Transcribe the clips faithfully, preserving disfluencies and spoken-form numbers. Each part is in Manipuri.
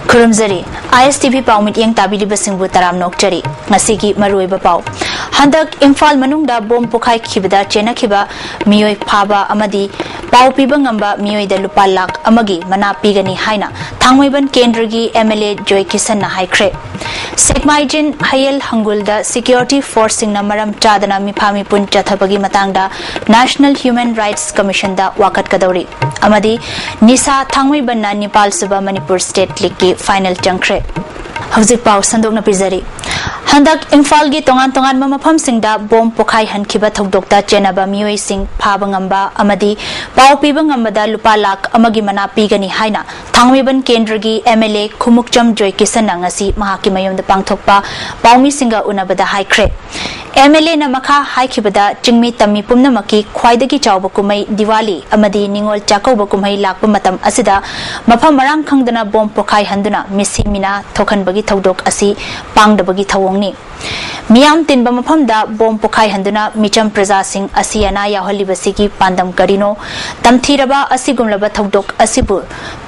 ꯈꯨꯔꯨꯝꯖꯔꯤ꯫ ISTV ꯄꯥꯎ ꯃꯤꯠꯌꯦꯡ ꯇꯥꯕꯤꯔꯤꯕꯁꯤꯡꯕꯨ ꯇꯔꯥꯝꯅ ꯑꯣꯛꯆꯔꯤ꯫ ꯉꯁꯤꯒꯤ ꯃꯔꯨꯑꯣꯏꯕ ꯄꯥꯎ꯫ ꯍꯟꯗꯛ ꯏꯝꯐꯥꯜ ꯃꯅꯨꯡꯗ ꯕꯣꯝ ꯄꯣꯈꯥꯏꯈꯤꯕꯗ ꯆꯦꯟꯅꯈꯤꯕ ꯃꯤꯑꯣꯏ ꯐꯥꯕ ꯑꯃꯗꯤ ꯄꯥꯎ ꯄꯤꯕ ꯉꯝꯕ ꯃꯤꯑꯣꯏꯗ ꯂꯨꯄꯥ ꯂꯥꯈ ꯑꯃꯒꯤ ꯃꯅꯥ ꯄꯤꯒꯅꯤ ꯍꯥꯏꯅ ꯊꯥꯡꯃꯩꯕꯟ ꯀꯦꯟꯗ꯭ꯔꯒꯤ MLA ꯖꯣꯏ ꯀꯤꯁꯟꯅ ꯍꯥꯏꯈ꯭ꯔꯦ꯫ ꯁꯦꯛꯃꯥꯏꯖꯤꯟ ꯍꯌꯦꯜ ꯍꯪꯒꯨꯜꯗ security forceꯁꯤꯡꯅ ꯃꯔꯝ ꯆꯥꯗꯅ ꯃꯤꯐꯥ ꯃꯤꯄꯨꯟ ꯆꯠꯊꯕꯒꯤ ꯃꯇꯥꯡꯗ National Human Rights Commissionꯗ ꯋꯥꯀꯠꯀꯗꯧꯔꯤ꯫ ꯑꯃꯗꯤ ꯅꯤꯁꯥ ꯊꯥꯡꯃꯩꯕꯟꯅ ꯅꯤꯄꯥꯜ ꯁꯨꯕ ꯃꯅꯤꯄꯨꯔ ꯁ꯭ꯇꯦꯠ ꯂꯤꯒꯀꯤ ꯐꯥꯏꯅꯦꯜ ꯆꯪꯈ꯭ꯔꯦ꯫ ꯍꯧꯖꯤꯛ ꯄꯥꯎ ꯁꯟꯗꯣꯛꯅ ꯄꯤꯖꯔꯤ꯫ ꯍꯟꯗꯛ ꯏꯝꯐꯥꯜꯒꯤ ꯇꯣꯉꯥꯟ ꯇꯣꯉꯥꯟꯕ ꯃꯐꯝꯁꯤꯡꯗ ꯕꯣꯝ ꯄꯣꯈꯥꯏꯍꯟꯈꯤꯕ ꯊꯧꯗꯣꯛꯇ ꯆꯦꯟꯅꯕ ꯃꯤꯑꯣꯏꯁꯤꯡ ꯐꯥꯕ ꯉꯝꯕ ꯑꯃꯗꯤ ꯄꯥꯎ ꯄꯤꯕ ꯉꯝꯕꯗ ꯂꯨꯄꯥ ꯂꯥꯈ ꯑꯃꯒꯤ ꯃꯅꯥ ꯄꯤꯒꯅꯤ ꯍꯥꯏꯅ ꯊꯥꯡꯃꯩꯕꯟ ꯀꯦꯟꯗ꯭ꯔꯒꯤ MLA ꯈꯨꯃꯨꯛꯆꯝ ꯖꯣꯏ ꯀꯤꯁꯟꯅ ꯉꯁꯤ ꯃꯍꯥꯛꯀꯤ ꯃꯌꯨꯝꯗ ꯄꯥꯡꯊꯣꯛꯄ ꯄꯥꯎꯃꯤꯁꯤꯡꯒ ꯎꯅꯕꯗ ꯍꯥꯏꯈ꯭ꯔꯦ꯫ MLAꯅ ꯃꯈꯥ ꯍꯥꯏꯈꯤꯕꯗ, ꯆꯤꯡꯃꯤ ꯇꯝꯃꯤ ꯄꯨꯝꯅꯃꯛꯀꯤ ꯈ꯭ꯋꯥꯏꯗꯒꯤ ꯆꯥꯎꯕ ꯀꯨꯝꯍꯩ ꯗꯤꯋꯥꯂꯤ ꯑꯃꯗꯤ ꯅꯤꯉꯣꯜ ꯆꯥꯛꯀꯧꯕ ꯀꯨꯝꯍꯩ ꯂꯥꯛꯄ ꯃꯇꯝ ꯑꯁꯤꯗ ꯃꯐꯝ ꯃꯔꯥꯡ ꯈꯪꯗꯅ ꯕꯣꯝ ꯄꯣꯈꯥꯏꯍꯟꯗꯨꯅ ꯃꯤꯁꯤ ꯃꯤꯅꯥ ꯊꯣꯛꯍꯟꯕꯒꯤ ꯊꯧꯗꯣꯛ ꯑꯁꯤ ꯄꯥꯡꯗꯕꯒꯤ ꯊꯧꯑꯣꯡꯅꯤ꯫ ꯃꯤꯌꯥꯝ ꯇꯤꯟꯕ ꯃꯐꯝꯗ ꯕꯣꯝ ꯄꯣꯈꯥꯏꯍꯟꯗꯨꯅ ꯃꯤꯆꯝ ꯄ꯭ꯔꯖꯥꯁꯤꯡ ꯑꯁꯤ ꯑꯅꯥ ꯌꯥꯎꯍꯜꯂꯤꯕꯁꯤꯒꯤ ꯄꯥꯟꯗꯝ ꯀꯔꯤꯅꯣ? ꯇꯝꯊꯤꯔꯕ ꯑꯁꯤꯒꯨꯝꯂꯕ ꯊꯧꯗꯣꯛ ꯑꯁꯤꯕꯨ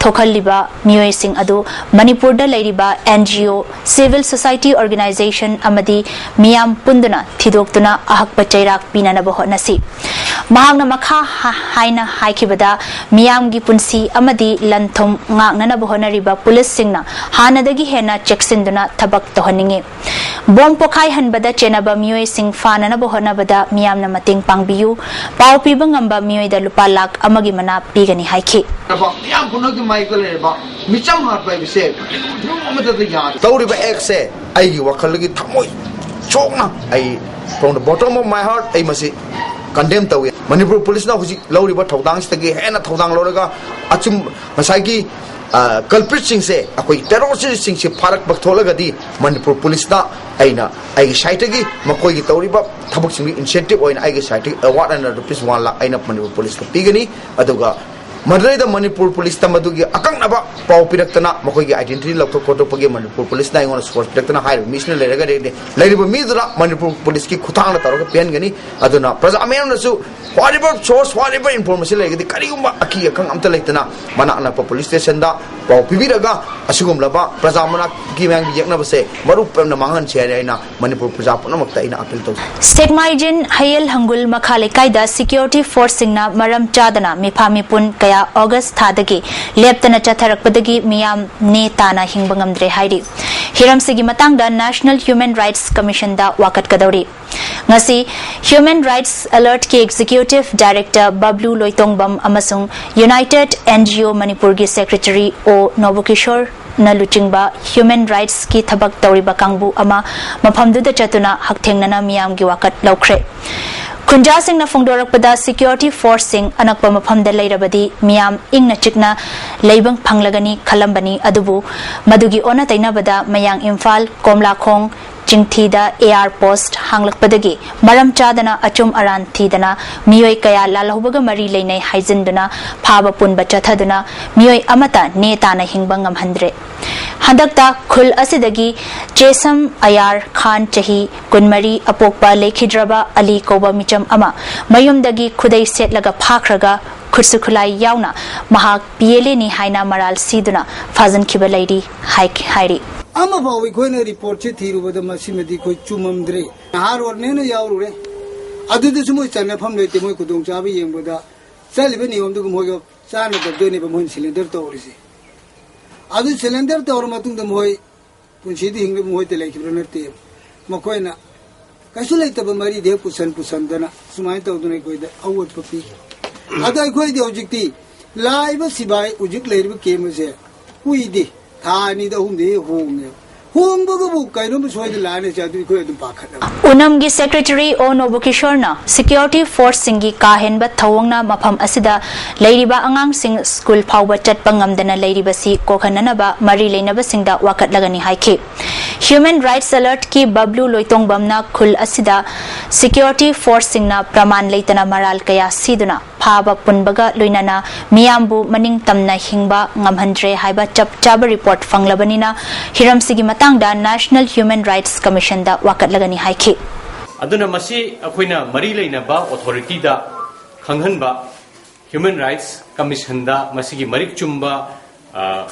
ꯊꯣꯛꯍꯜꯂꯤꯕ ꯃꯤꯑꯣꯏꯁꯤꯡ ꯑꯗꯨ ꯃꯅꯤꯄꯨꯔꯗ ꯂꯩꯔꯤꯕ NGO, civil society organisation ꯑꯃꯗꯤ ꯃꯤꯌꯥꯝ ꯄꯨꯟꯗꯨꯅ ꯊꯤꯗꯣꯛꯇꯨꯅ ꯑꯍꯛꯄ ꯆꯩꯔꯥꯛ ꯄꯤꯅꯅꯕ ꯍꯣꯠꯅꯁꯤ꯫ ꯃꯍꯥꯛꯅ ꯃꯈꯥ ꯍꯥ-, ꯍꯥꯏꯅ ꯍꯥꯏꯈꯤꯕꯗ, ꯃꯤꯌꯥꯝꯒꯤ ꯄꯨꯟꯁꯤ ꯑꯃꯗꯤ ꯂꯟ ꯊꯨꯝ ꯉꯥꯛꯅꯅꯕ ꯍꯣꯠꯅꯔꯤꯕ ꯄꯨꯂꯤꯁꯁꯤꯡꯅ ꯍꯥꯟꯅꯗꯒꯤ ꯍꯦꯟꯅ ꯆꯦꯛꯁꯤꯟꯗꯨꯅ ꯊꯕꯛ ꯇꯧꯍꯟꯅꯤꯡꯏ꯫ ꯕꯣꯝ ꯄꯣꯈꯥꯏꯍꯟꯕꯗ ꯆꯦꯟꯅꯕ ꯃꯤꯑꯣꯏꯁꯤꯡ ꯐꯥꯅꯅꯕ ꯍꯣꯠꯅꯕꯗ ꯃꯤꯌꯥꯝꯅ ꯃꯇꯦꯡ ꯄꯥꯡꯕꯤꯌꯨ꯫ ꯄꯥꯎ ꯄꯤꯕ ꯉꯝꯕ ꯃꯤꯑꯣꯏꯗ ꯂꯨꯄꯥ ꯂꯥꯈ ꯑꯃꯒꯤ ꯃꯅꯥ ꯄꯤꯒꯅꯤ ꯍꯥꯏꯈꯤ꯫ ꯃꯤꯌꯥꯝ ꯄꯨꯝꯅꯃꯛꯀꯤ ꯃꯥꯏꯀ ꯂꯩꯔꯕ ꯃꯤꯆꯝ ꯍꯥꯠꯄ ꯍꯥꯏꯕꯁꯦ ꯐꯤꯕꯝ ꯑꯃꯠꯇꯗ ꯌꯥꯗꯦ꯫ ꯇꯧꯔꯤꯕ actꯁꯦ ꯑꯩꯒꯤ ꯋꯥꯈꯜꯗꯒꯤ ꯊꯃꯣꯏ ꯁꯣꯛꯅ ꯑꯩ, from the bottom of my heart, ꯑꯩ ꯃꯁꯤ condemn ꯇꯧꯏ꯫ ꯃꯅꯤꯄꯨꯔ ꯄꯨꯂꯤꯁꯅ ꯍꯧꯖꯤꯛ ꯂꯧꯔꯤꯕ ꯊꯧꯗꯥꯡꯁꯤꯗꯒꯤ ꯍꯦꯟꯅ ꯊꯧꯗꯥꯡ ꯂꯧꯔꯒ ꯑꯆꯨꯝ-, ꯉꯁꯥꯏꯒꯤ, ꯑ, culpritꯁꯤꯡꯁꯦ, ꯑꯩꯈꯣꯏ terroristꯁꯤꯡꯁꯦ ꯐꯥꯔꯛꯄ ꯊꯣꯛꯂꯒꯗꯤ ꯃꯅꯤꯄꯨꯔ ꯄꯨꯂꯤꯁꯅ ꯑꯩꯅ ꯑꯩꯒꯤ sideꯇꯒꯤ ꯃꯈꯣꯏꯒꯤ ꯇꯧꯔꯤꯕ ꯊꯕꯛꯁꯤꯡꯒꯤ incentive ꯑꯣꯏꯅ ꯑꯩꯒꯤ sideꯇꯒꯤ award ꯑꯣꯏꯅ rupees one lakh ꯑꯩꯅ ꯃꯅꯤꯄꯨꯔ ꯄꯨꯂꯤꯁꯇ ꯄꯤꯒꯅꯤ꯫ ꯑꯗꯨꯒ ꯃꯗꯨꯗꯩꯗ ꯃꯅꯤꯄꯨꯔ ꯄꯨꯂꯤꯁꯇ ꯃꯗꯨꯒꯤ ꯑꯀꯛꯅꯕ ꯄꯥꯎ ꯄꯤꯔꯛꯇꯅ, ꯃꯈꯣꯏꯒꯤ identity ꯂꯧꯊꯣꯛ ꯈꯣꯠꯇꯣꯛꯄꯒꯤ ꯃꯅꯤꯄꯨꯔ ꯄꯨꯂꯤꯁꯅ ꯑꯩꯉꯣꯟꯗ source ꯄꯤꯔꯛꯇꯅ ꯍꯥꯏꯔꯤꯕ ꯃꯤꯁꯤꯅ ꯂꯩꯔꯒꯗꯤ, ꯂꯩꯔꯤꯕ ꯃꯤꯗꯨꯗ ꯃꯅꯤꯄꯨꯔ ꯄꯨꯂꯤꯁꯀꯤ ꯈꯨꯠꯊꯥꯡꯗ ꯇꯧꯔꯒ ꯄꯤꯍꯟꯒꯅꯤ꯫ ꯑꯗꯨꯅ ꯄ꯭ꯔꯖꯥ ꯃꯌꯥꯝꯅꯁꯨ whatever source, whatever information ꯂꯩꯔꯒꯗꯤ, ꯀꯔꯤꯒꯨꯝꯕ ꯑꯀꯤ ꯑꯈꯪ ꯑꯝꯇ ꯂꯩꯇꯅ ꯃꯅꯥꯛ ꯅꯛꯄ ꯄꯨꯂꯤꯁ ꯁ꯭ꯇꯦꯁꯟꯗ ꯄꯥꯎ ꯄꯤꯕꯤꯔꯒ, ꯑꯁꯤꯒꯨꯝꯂꯕ ꯄ꯭ꯔꯖꯥ ꯃꯅꯥꯛꯀꯤ ꯃꯌꯥꯝꯒꯤ ꯌꯦꯛꯅꯕꯁꯦ ꯃꯔꯨ ꯄꯨꯝꯅ ꯃꯥꯡꯍꯟꯁꯤ ꯍꯥꯏꯅ ꯑꯩꯅ ꯃꯅꯤꯄꯨꯔ ꯄ꯭ꯔꯖꯥ ꯄꯨꯝꯅꯃꯛꯇ ꯑꯩꯅ appeal ꯇꯧꯖꯩ꯫ ꯁꯦꯛꯃꯥꯏꯖꯤꯟ ꯍꯌꯦꯜ ꯍꯪꯒꯨꯜ ꯃꯈꯥ ꯂꯩꯀꯥꯏꯗ security forceꯁꯤꯡꯅ ꯃꯔꯝ ꯆꯥꯗꯅ ꯃꯤꯐꯥ ꯃꯤꯄꯨꯟ ꯀꯌꯥ ꯑꯣꯒꯁ ꯊꯥꯗꯒꯤ ꯂꯦꯞꯇꯅ ꯆꯠꯊꯔꯛꯄꯗꯒꯤ ꯃꯤꯌꯥꯝ ꯅꯦ ꯇꯥꯅ ꯍꯤꯡꯕ ꯉꯝꯗ꯭ꯔꯦ ꯍꯥꯏꯔꯤ꯫ ꯍꯤꯔꯝꯁꯤꯒꯤ ꯃꯇꯥꯡꯗ National Human Rights Commissionꯗ ꯋꯥꯀꯠꯀꯗꯧꯔꯤ꯫ ꯉꯁꯤ Human Rights Alertꯀꯤ Executive Director ꯕꯕ꯭ꯂꯨ ꯂꯣꯏꯇꯣꯡꯕꯝ ꯑꯃꯁꯨꯡ United NGO ꯃꯅꯤꯄꯨꯔꯒꯤ Secretary ꯑꯣ ꯅꯣꯕꯀꯤꯁꯣꯔꯅ ꯂꯨꯆꯤꯡꯕ human rightsꯀꯤ ꯊꯕꯛ ꯇꯧꯔꯤꯕ ꯀꯥꯡꯕꯨ ꯑꯃ ꯃꯐꯝꯗꯨꯗ ꯆꯠꯇꯨꯅ ꯍꯛꯊꯦꯡꯅꯅ ꯃꯤꯌꯥꯝꯒꯤ ꯋꯥꯀꯠ ꯂꯧꯈ꯭ꯔꯦ꯫ ꯈꯨꯟꯖꯥꯁꯤꯡꯅ ꯐꯣꯡꯗꯣꯔꯛꯄꯗ, security forceꯁꯤꯡ ꯑꯅꯛꯄ ꯃꯐꯝꯗ ꯂꯩꯔꯕꯗꯤ ꯃꯤꯌꯥꯝ ꯏꯪꯅ ꯆꯤꯛꯅ ꯂꯩꯕ ꯐꯪꯂꯒꯅꯤ ꯈꯜꯂꯝꯕꯅꯤ, ꯑꯗꯨꯕꯨ ꯃꯗꯨꯒꯤ ꯑꯣꯟꯅ ꯇꯩꯅꯕꯗ ꯃꯌꯥꯡ ꯏꯝꯐꯥꯜ, ꯀꯣꯝꯂꯥꯈꯣꯡ, ꯆꯤꯡꯊꯤꯗ AR post ꯍꯥꯡꯂꯛꯄꯗꯒꯤ ꯃꯔꯝ ꯆꯥꯗꯅ ꯑꯆꯨꯝ ꯑꯔꯥꯟ ꯊꯤꯗꯅ ꯃꯤꯑꯣꯏ ꯀꯌꯥ ꯂꯥꯜꯍꯧꯕꯒ ꯃꯔꯤ ꯂꯩꯅꯩ ꯍꯥꯏꯖꯤꯟꯗꯨꯅ ꯐꯥꯕ ꯄꯨꯟꯕ ꯆꯠꯊꯗꯨꯅ ꯃꯤꯑꯣꯏ ꯑꯃꯠꯇ ꯅꯦ ꯇꯥꯅ ꯍꯤꯡꯕ ꯉꯝꯍꯟꯗ꯭ꯔꯦ꯫ ꯍꯟꯗꯛꯇ ꯈꯨꯜ ꯑꯁꯤꯗꯒꯤ ꯆꯦꯁꯝ ꯑꯌꯥꯔ ꯈꯥꯟ, ꯆꯍꯤ ꯀꯨꯟꯃꯔꯤ, ꯑꯄꯣꯛꯄ ꯂꯩꯈꯤꯗ꯭ꯔꯕ ꯑꯂꯤ ꯀꯧꯕ ꯃꯤꯆꯝ ꯑꯃ ꯃꯌꯨꯝꯗꯒꯤ ꯈꯨꯗꯩ ꯁꯦꯠꯂꯒ ꯐꯥꯈ꯭ꯔꯒ ꯈꯨꯠꯁꯨ ꯈꯨꯠꯂꯥꯏ ꯌꯥꯎꯅ ꯃꯍꯥꯛ PLAꯅꯤ ꯍꯥꯏꯅ ꯃꯔꯥꯜ ꯁꯤꯗꯨꯅ ꯐꯥꯖꯤꯟꯈꯤꯕ ꯂꯩꯔꯤ ꯍꯥꯏ-, ꯍꯥꯏꯔꯤ꯫ ꯑꯃꯐꯥꯎ ꯑꯩꯈꯣꯏꯅ ꯔꯤꯄꯣꯔꯠꯁꯤ ꯊꯤꯔꯨꯕꯗ ꯃꯁꯤꯃꯗꯤ ꯑꯩꯈꯣꯏ ꯆꯨꯝꯃꯝꯗ꯭ꯔꯦ꯫ ꯅꯍꯥꯔꯣꯜꯅꯦꯅ ꯌꯥꯎꯔꯨꯔꯦ, ꯑꯗꯨꯗꯁꯨ ꯃꯣꯏ ꯆꯟꯅꯐꯝ ꯂꯩꯇꯦ꯫ ꯃꯣꯏ ꯈꯨꯗꯣꯡꯆꯥꯕ ꯌꯦꯡꯕꯗ ꯆꯠꯂꯤꯕ ꯅꯤꯌꯣꯝꯗꯨꯒ ꯃꯣꯏꯒ ꯆꯥꯟꯅꯗꯕꯗꯣꯏꯅꯦꯕ ꯃꯣꯏꯅ ꯁꯤꯂꯤꯟꯗꯔ ꯇꯧꯔꯤꯁꯦ꯫ ꯑꯗꯨ ꯁꯤꯂꯤꯟꯗꯔ ꯇꯧꯔ ꯃꯇꯨꯡꯗ ꯃꯣꯏ ꯄꯨꯟꯁꯤꯗ ꯍꯤꯡꯂꯤꯕ ꯃꯣꯏꯗ ꯂꯩꯈꯤꯕ꯭ꯔꯥ ꯅꯠꯇꯦ, ꯃꯈꯣꯏꯅ ꯀꯩꯁꯨ ꯂꯩꯇꯕ ꯃꯔꯤꯗ ꯍꯦꯛ ꯄꯨꯁꯟ ꯄꯨꯁꯟꯗꯅ ꯁꯨꯃꯥꯏꯅ ꯇꯧꯗꯅ ꯑꯩꯈꯣꯏꯗ ꯑꯋꯥꯠꯄ ꯄꯤ꯫ ꯑꯗꯣ ꯑꯩꯈꯣꯏꯗꯤ ꯍꯧꯖꯤꯛꯇꯤ ꯂꯥꯛꯏꯕ ꯁꯤꯕꯥꯏ ꯍꯧꯖꯤꯛ ꯂꯩꯔꯤꯕ ꯀꯦꯝ ꯑꯁꯦ ꯀꯨꯏꯗꯦ, ꯊꯥ ꯑꯅꯤꯗ ꯑꯍꯨꯝꯗ ꯍꯦꯛ ꯍꯣꯡꯉꯦꯕ꯫ ꯍꯣꯡꯕꯒꯕꯨ ꯀꯩꯅꯣꯝꯃ ꯁꯣꯏꯗꯅ ꯂꯥꯛꯑꯅꯤ ꯍꯥꯏꯁꯦ, ꯑꯗꯨ ꯑꯩꯈꯣꯏ ꯑꯗꯨꯝ ꯄꯥꯈꯠꯂꯦ꯫ ꯎꯅꯝꯒꯤ Secretary ꯑꯣ ꯅꯣꯕꯀꯤꯁꯣꯔꯅ security forceꯁꯤꯡꯒꯤ ꯀꯥ ꯍꯦꯟꯕ ꯊꯧꯑꯣꯡꯅ ꯃꯐꯝ ꯑꯁꯤꯗ ꯂꯩꯔꯤꯕ ꯑꯉꯥꯡꯁꯤꯡ ꯁ꯭ꯀꯨꯜ ꯐꯥꯎꯕ ꯆꯠꯄ ꯉꯝꯗꯅ ꯂꯩꯔꯤꯕꯁꯤ ꯀꯣꯛꯍꯟꯅꯅꯕ ꯃꯔꯤ ꯂꯩꯅꯕꯁꯤꯡꯗ ꯋꯥꯀꯠꯂꯒꯅꯤ ꯍꯥꯏꯈꯤ꯫ Human Rights Alertꯀꯤ ꯕꯕ꯭ꯂꯨ ꯂꯣꯏꯇꯣꯡꯕꯝꯅ ꯈꯨꯜ ꯑꯁꯤꯗ security forceꯁꯤꯡꯅ ꯄ꯭ꯔꯃꯥꯟ ꯂꯩꯇꯅ ꯃꯔꯥꯜ ꯀꯌꯥ ꯁꯤꯗꯨꯅ ꯐꯥꯕ ꯄꯨꯟꯕꯒ ꯂꯣꯏꯅꯅ ꯃꯤꯌꯥꯝꯕꯨ ꯃꯅꯤꯡ ꯇꯝꯅ ꯍꯤꯡꯕ ꯉꯝꯍꯟꯗ꯭ꯔꯦ ꯍꯥꯏꯕ ꯆꯞ ꯆꯥꯕ ꯔꯤꯄꯣꯔꯠ ꯐꯪꯂꯕꯅꯤꯅ, ꯍꯤꯔꯝꯁꯤꯒꯤ ꯃꯇꯥꯡꯗ National Human Rights Commissionꯗ ꯋꯥꯀꯠꯂꯒꯅꯤ ꯍꯥꯏꯈꯤ꯫ ꯑꯗꯨꯅ ꯃꯁꯤ ꯑꯩꯈꯣꯏꯅ ꯃꯔꯤ ꯂꯩꯅꯕ ꯑꯣꯊꯣꯔꯤꯇꯤꯗ ꯈꯪꯍꯟꯕ, ꯍ꯭ꯌꯨꯃꯦꯟ ꯔꯥꯏꯠꯁ ꯀꯃꯤꯁꯟꯗ ꯃꯁꯤꯒꯤ ꯃꯔꯤꯛ ꯆꯨꯝꯕ, ꯑ,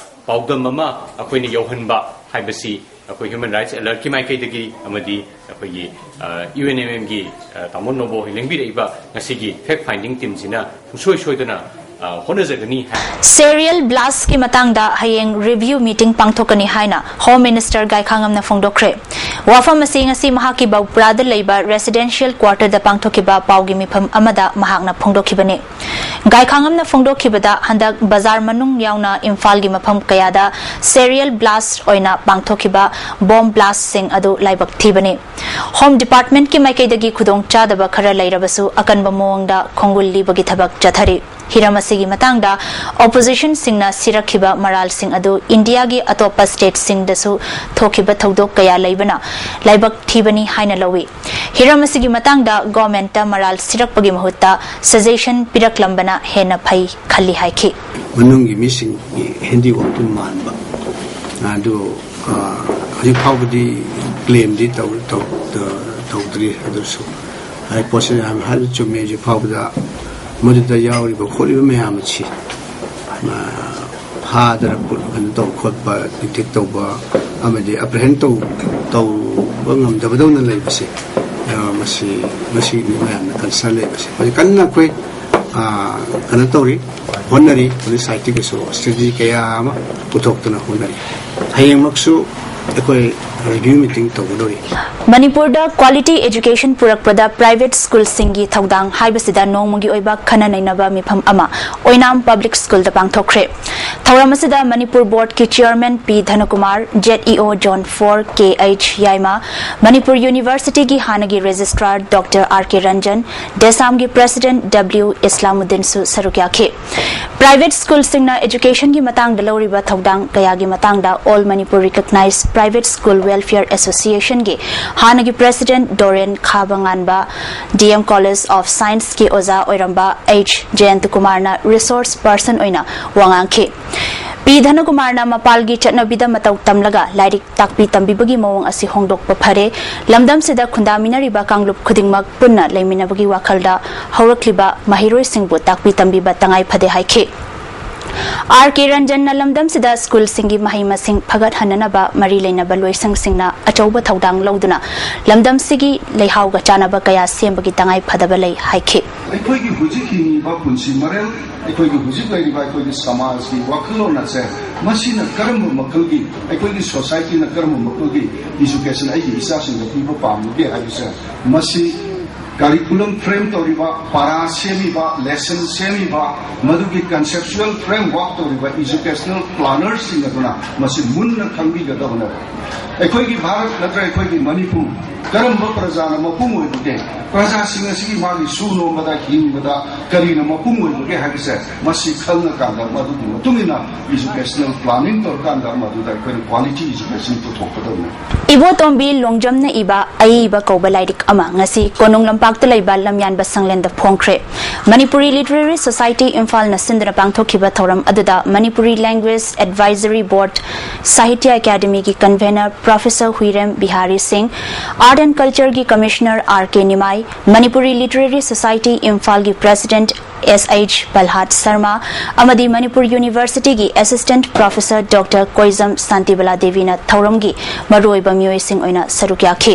ꯄꯥꯎꯗꯝ ꯑꯃ ꯑꯩꯈꯣꯏꯅ ꯌꯧꯍꯟꯕ ꯍꯥꯏꯕꯁꯤ ꯑꯩꯈꯣꯏ ꯍ꯭ꯌꯨꯃꯦꯟ ꯔꯥꯏꯠꯁ ꯑꯦꯂꯔꯠꯀꯤ ꯃꯥꯏꯀꯩꯗꯒꯤ ꯑꯃꯗꯤ ꯑꯩꯈꯣꯏꯒꯤ, ꯑ, UNMMꯒꯤ, ꯑ, ꯇꯥꯃꯣ ꯅꯣꯕꯣ ꯍꯣꯏ ꯂꯦꯡꯕꯤꯔꯛꯏꯕ ꯉꯁꯤꯒꯤ ꯐꯦꯛ ꯐꯥꯏꯟꯗꯤꯡ ꯇꯤꯝꯁꯤꯅ ꯁꯨꯡꯁꯣꯏ ꯁꯣꯏꯗꯅ, ꯑ, ꯍꯣꯠꯅꯖꯒꯅꯤ ꯍꯥꯏ꯫ Serial blastꯀꯤ ꯃꯇꯥꯡꯗ ꯍꯌꯦꯡ ꯔꯤꯚꯤꯌꯨ ꯃꯤꯇꯤꯡ ꯄꯥꯡꯊꯣꯛꯀꯅꯤ ꯍꯥꯏꯅ ꯍꯣꯝ ꯃꯤꯅꯤꯁꯇꯔ ꯒꯥꯏꯈꯥꯉꯝꯅ ꯐꯣꯡꯗꯣꯛꯈ꯭ꯔꯦ꯫ ꯋꯥꯐꯝ ꯑꯁꯤ ꯉꯁꯤ ꯃꯍꯥꯛꯀꯤ ꯕꯧꯄ꯭ꯔꯥꯗ ꯂꯩꯕ ꯔꯦꯁꯤꯗꯦꯟꯁꯤꯌꯦꯜ ꯀ꯭ꯋꯥꯔꯇꯔꯗ ꯄꯥꯡꯊꯣꯛꯈꯤꯕ ꯄꯥꯎꯒꯤ ꯃꯤꯐꯝ ꯑꯃꯗ ꯃꯍꯥꯛꯅ ꯐꯣꯡꯗꯣꯛꯈꯤꯕꯅꯤ꯫ ꯒꯥꯏꯈꯥꯉꯝꯅ ꯐꯣꯡꯗꯣꯛꯈꯤꯕꯗ, ꯍꯟꯗꯛ ꯕꯖꯥꯔ ꯃꯅꯨꯡ ꯌꯥꯎꯅ ꯏꯝꯐꯥꯜꯒꯤ ꯃꯐꯝ ꯀꯌꯥꯗ serial blast ꯑꯣꯏꯅ ꯄꯥꯡꯊꯣꯛꯈꯤꯕ ꯕꯣꯝ ꯕ꯭ꯂꯥꯁꯁꯤꯡ ꯑꯗꯨ ꯂꯥꯏꯕꯛ ꯊꯤꯕꯅꯤ꯫ ꯍꯣꯝ ꯗꯤꯄꯥꯔꯠꯃꯦꯟꯠꯀꯤ ꯃꯥꯏꯀꯩꯗꯒꯤ ꯈꯨꯗꯣꯡꯆꯥꯗꯕ ꯈꯔ ꯂꯩꯔꯕꯁꯨ, ꯑꯀꯟꯕ ꯃꯑꯣꯡꯗ ꯈꯣꯡꯒꯨꯜ ꯂꯤꯕꯒꯤ ꯊꯕꯛ ꯆꯠꯊꯔꯤ꯫ ꯍꯤꯔꯝ ꯑꯁꯤꯒꯤ ꯃꯇꯥꯡꯗ ꯑꯣꯄꯣꯖꯤꯁꯟꯁꯤꯡꯅ ꯁꯤꯔꯛꯈꯤꯕ ꯃꯔꯥꯜꯁꯤꯡ ꯑꯗꯨ ꯏꯟꯗꯤꯌꯥꯒꯤ ꯑꯇꯣꯞꯄ ꯁ꯭ꯇꯦꯠꯁꯤꯡꯗꯁꯨ ꯊꯣꯛꯈꯤꯕ ꯊꯧꯗꯣꯛ ꯀꯌꯥ ꯂꯩꯕꯅ ꯂꯥꯏꯕꯛ ꯊꯤꯕꯅꯤ ꯍꯥꯏꯅ ꯂꯧꯏ꯫ ꯍꯤꯔꯝ ꯑꯁꯤꯒꯤ ꯃꯇꯥꯡꯗ ꯒꯣꯔꯃꯦꯟꯠꯇ ꯃꯔꯥꯜ ꯁꯤꯔꯛꯄꯒꯤ ꯃꯍꯨꯠꯇ ꯁꯖꯦꯁꯟ ꯄꯤꯔꯛꯂꯝꯕꯅ ꯍꯦꯟꯅ ꯐꯩ ꯈꯜꯂꯤ ꯍꯥꯏꯈꯤ꯫ ꯃꯅꯨꯡꯒꯤ ꯃꯤꯁꯤꯡꯒꯤ ꯍꯦꯟꯗꯤꯋꯥꯛꯇꯨ ꯃꯥꯟꯕ꯫ ꯑꯗꯨ, ꯑ, ꯍꯧꯖꯤꯛ ꯐꯥꯎꯕꯗꯤ ꯀ꯭ꯂꯦꯝꯗꯤ ꯇꯧ-, ꯇꯧ-, ꯇꯧꯗ꯭ꯔꯤ꯫ ꯑꯗꯨꯁꯨ ꯑꯩ ꯄꯣꯠꯁꯤ ꯌꯥꯝ ꯍꯥꯏꯕ ꯆꯨꯝꯃꯦ꯫ ꯍꯧꯖꯤꯛ ꯐꯥꯎꯕꯗ ꯃꯗꯨꯗ ꯌꯥꯎꯔꯤꯕ ꯈꯣꯠꯂꯤꯕ ꯃꯌꯥꯝ ꯑꯁꯤ, ꯑ, ꯐꯥꯗꯅ ꯈꯣꯠ-, ꯀꯩꯅꯣ ꯇꯧꯕ ꯈꯣꯠꯄ, ꯗꯤꯇꯦꯛ ꯇꯧꯕ ꯑꯃꯗꯤ ꯑꯦꯄ꯭ꯔꯤꯍꯦꯟ ꯇꯧ-, ꯇꯧꯕ ꯉꯝꯗꯕꯗꯧꯅ ꯂꯩꯕꯁꯦ, ꯑ, ꯃꯁꯤ, ꯃꯁꯤꯅꯤ ꯃꯌꯥꯝꯅ ꯀꯟꯁꯔꯟ ꯂꯩꯕꯁꯦ꯫ ꯍꯧꯖꯤꯛ ꯀꯟꯅ ꯑꯩꯈꯣꯏ, ꯑ, ꯀꯩꯅꯣ ꯇꯧꯔꯤ, ꯍꯣꯠꯅꯔꯤ꯫ ꯄꯨꯂꯤꯁ ꯁꯥꯏꯠꯇꯒꯤꯁꯨ ꯁ꯭ꯇ꯭ꯔꯦꯇꯦꯖꯤ ꯀꯌꯥ ꯑꯃ ꯄꯨꯊꯣꯛꯇꯨꯅ ꯍꯣꯠꯅꯔꯤ꯫ ꯍꯌꯦꯡꯃꯛꯁꯨ ꯑꯩꯈꯣꯏ ꯔꯤꯚꯤꯌꯨ ꯃꯤꯇꯤꯡ ꯇꯧꯒꯗꯧꯔꯤ꯫ ꯃꯅꯤꯄꯨꯔꯗ ꯀ꯭ꯋꯥꯂꯤꯇꯤ ꯑꯦꯖꯨꯀꯦꯁꯟ ꯄꯨꯔꯛꯄꯗ ꯄ꯭ꯔꯥꯏꯚꯦꯠ ꯁ꯭ꯀꯨꯜꯁꯤꯡꯒꯤ ꯊꯧꯗꯥꯡ ꯍꯥꯏꯕꯁꯤꯗ ꯅꯣꯡꯃꯒꯤ ꯑꯣꯏꯕ ꯈꯟꯅ ꯅꯩꯅꯕ ꯃꯤꯐꯝ ꯑꯃ ꯑꯣꯏꯅꯥꯝ ꯄꯕ꯭ꯂꯤꯛ ꯁ꯭ꯀꯨꯜꯗ ꯄꯥꯡꯊꯣꯛꯈ꯭ꯔꯦ꯫ ꯊꯧꯔꯝ ꯑꯁꯤꯗ ꯃꯅꯤꯄꯨꯔ ꯕꯣꯔꯗꯀꯤ chairman P Dhanakumar, Z E O zone four K H Yaima, Manipur ꯌꯨꯅꯤꯚꯔꯁꯤꯇꯤꯒꯤ ꯍꯥꯟꯅꯒꯤ registrar doctor R K Ranjan, ꯗꯦꯁꯥꯝꯒꯤ ꯄ꯭ꯔꯦꯁꯤꯗꯦꯟꯠ ꯗꯕ꯭ꯂꯤꯎ ꯏꯁꯂꯥꯃꯨꯗꯤꯟꯁꯨ ꯁꯔꯨꯛ ꯌꯥꯈꯤ꯫ Private schoolꯁꯤꯡꯅ educationꯒꯤ ꯃꯇꯥꯡꯗ ꯂꯧꯔꯤꯕ ꯊꯧꯗꯥꯡ ꯀꯌꯥꯒꯤ ꯃꯇꯥꯡꯗ All Manipur Recognized Private School Welfare Associationꯒꯤ ꯍꯥꯟꯅꯒꯤ president ꯗꯣꯔꯦꯟ ꯈꯥꯕꯉꯥꯟꯕ, D M College of Scienceꯀꯤ ꯑꯣꯖꯥ ꯑꯣꯏꯔꯝꯕ H ꯖꯌꯟꯇꯀꯨꯃꯥꯔꯅ resource person ꯑꯣꯏꯅ ꯋꯥ ꯉꯥꯡꯈꯤ꯫ ꯄꯤ ꯙꯅꯀꯨꯃꯥꯔꯅ ꯃꯄꯥꯜꯒꯤ ꯆꯠꯅꯕꯤꯗ ꯃꯇꯧ ꯇꯝꯂꯒ ꯂꯥꯏꯔꯤꯛ ꯇꯥꯛꯄꯤ ꯇꯝꯕꯤꯕꯒꯤ ꯃꯑꯣꯡ ꯑꯁꯤ ꯍꯣꯡꯗꯣꯛꯄ ꯐꯔꯦ꯫ ꯂꯝꯗꯝꯁꯤꯗ ꯈꯨꯟꯗꯥꯃꯤꯟꯅꯔꯤꯕ ꯀꯥꯡꯂꯨꯞ ꯈꯨꯗꯤꯡꯃꯛ ꯄꯨꯟꯅ ꯂꯩꯃꯤꯟꯅꯕꯒꯤ ꯋꯥꯈꯜꯗ ꯍꯧꯔꯛꯂꯤꯕ ꯃꯍꯩꯔꯣꯏꯁꯤꯡꯕꯨ ꯇꯥꯛꯄꯤ ꯇꯝꯕꯤꯕ ꯇꯉꯥꯏ ꯐꯗꯦ ꯍꯥꯏꯈꯤ꯫ R K ꯔꯟꯖꯟꯅ ꯂꯝꯗꯝꯁꯤꯗ schoolꯁꯤꯡꯒꯤ ꯃꯍꯩ ꯃꯁꯤꯡ ꯐꯒꯠꯍꯟꯅꯅꯕ ꯃꯔꯤ ꯂꯩꯅꯕ ꯂꯣꯏꯁꯪꯁꯤꯡꯅ ꯑꯆꯧꯕ ꯊꯧꯗꯥꯡ ꯂꯧꯗꯨꯅ ꯂꯝꯗꯝꯁꯤꯒꯤ ꯂꯩꯍꯥꯎꯒ ꯆꯥꯟꯅꯕ ꯀꯌꯥ ꯁꯦꯝꯕꯒꯤ ꯇꯉꯥꯏ ꯐꯗꯕ ꯂꯩ ꯍꯥꯏꯈꯤ꯫ ꯑꯩꯈꯣꯏꯒꯤ ꯍꯧꯖꯤꯛ ꯍꯤꯡꯉꯤꯕ ꯄꯨꯟꯁꯤ ꯃꯔꯦꯜ, ꯑꯩꯈꯣꯏꯒꯤ ꯍꯧꯖꯤꯛ ꯂꯩꯔꯤꯕ ꯑꯩꯈꯣꯏꯒꯤ ꯁꯃꯥꯖꯀꯤ ꯋꯥꯈꯜꯂꯣꯟ ꯑꯁꯦ, ꯃꯁꯤꯅ ꯀꯔꯝꯕ ꯃꯈꯜꯒꯤ, ꯑꯩꯈꯣꯏꯒꯤ societyꯅ ꯀꯔꯝꯕ ꯃꯈꯜꯒꯤ education ꯑꯩꯒꯤ ꯏꯆꯥꯁꯤꯡꯗ ꯄꯤꯕ ꯄꯥꯝꯕꯒꯦ ꯍꯥꯏꯕꯁꯦ, ꯃꯁꯤ curriculum frame ꯇꯧꯔꯤꯕ, ꯄꯔꯥ ꯁꯦꯝꯃꯤꯕ, lesson ꯁꯦꯝꯃꯤꯕ, ꯃꯗꯨꯒꯤ conceptual framework ꯇꯧꯔꯤꯕ educational plannerꯁꯤꯡ ꯑꯗꯨꯅ ꯃꯁꯤ ꯃꯨꯟꯅ ꯈꯪꯕꯤꯒꯗꯕꯅꯦꯕ꯫ ꯑꯩꯈꯣꯏꯒꯤ ꯚꯥꯔꯠ ꯅꯠꯇ꯭ꯔ ꯑꯩꯈꯣꯏꯒꯤ ꯃꯅꯤꯄꯨꯔ ꯀꯔꯝꯕ ꯄ꯭ꯔꯖꯥꯅ ꯃꯄꯨꯡ ꯑꯣꯏꯕꯒꯦ? ꯄ꯭ꯔꯖꯥꯁꯤꯡ ꯑꯁꯤꯒꯤ ꯃꯥꯒꯤ ꯁꯨ ꯅꯣꯝꯕꯗ, ꯍꯤꯡꯕꯗ ꯀꯔꯤꯅ ꯃꯄꯨꯡ ꯑꯣꯏꯕꯒꯦ ꯍꯥꯏꯕꯁꯦ ꯃꯁꯤ ꯈꯪꯉꯀꯥꯟꯗ, ꯃꯗꯨꯒꯤ ꯃꯇꯨꯡ ꯏꯟꯅ educational planning ꯇꯧꯔꯀꯥꯟꯗ ꯃꯗꯨꯗ ꯑꯩꯈꯣꯏꯅ quality education ꯄꯨꯊꯣꯛꯀꯗꯕꯅꯤ꯫ ꯏꯕꯣꯇꯣꯝꯕꯤ ꯂꯣꯡꯖꯝꯅ ꯏꯕ ꯑꯏꯕ ꯀꯧꯕ ꯂꯥꯏꯔꯤꯛ ꯑꯃ ꯉꯁꯤ ꯀꯣꯅꯨꯡ ꯂꯝꯄꯥꯛꯇ ꯂꯩꯕ ꯂꯝꯌꯥꯟꯕ ꯁꯪꯂꯦꯟꯗ ꯐꯣꯡꯈ꯭ꯔꯦ꯫ Manipuri Literary Society ꯏꯝꯐꯥꯜꯅ ꯁꯤꯟꯗꯨꯅ ꯄꯥꯡꯊꯣꯛꯈꯤꯕ ꯊꯧꯔꯝ ꯑꯗꯨꯗ Manipuri Language Advisory Board, Sahitya Academyꯒꯤ convener Professor ꯍꯨꯏꯔꯦꯝ Bihari ꯁꯤꯡ, Art and Cultureꯒꯤ Commissioner R K Nimai, Manipuri Literary Society ꯏꯝꯐꯥꯜꯒꯤ President S H ꯄꯜꯍꯥꯠ ꯁꯔꯃ ꯑꯃꯗꯤ Manipur Universityꯒꯤ Assistant Professor Doctor ꯀꯣꯏꯖꯝ Shantibala ꯗꯦꯕꯤꯅ ꯊꯧꯔꯝꯒꯤ ꯃꯔꯨꯑꯣꯏꯕ ꯃꯤꯑꯣꯏꯁꯤꯡ ꯑꯣꯏꯅ ꯁꯔꯨꯛ ꯌꯥꯈꯤ꯫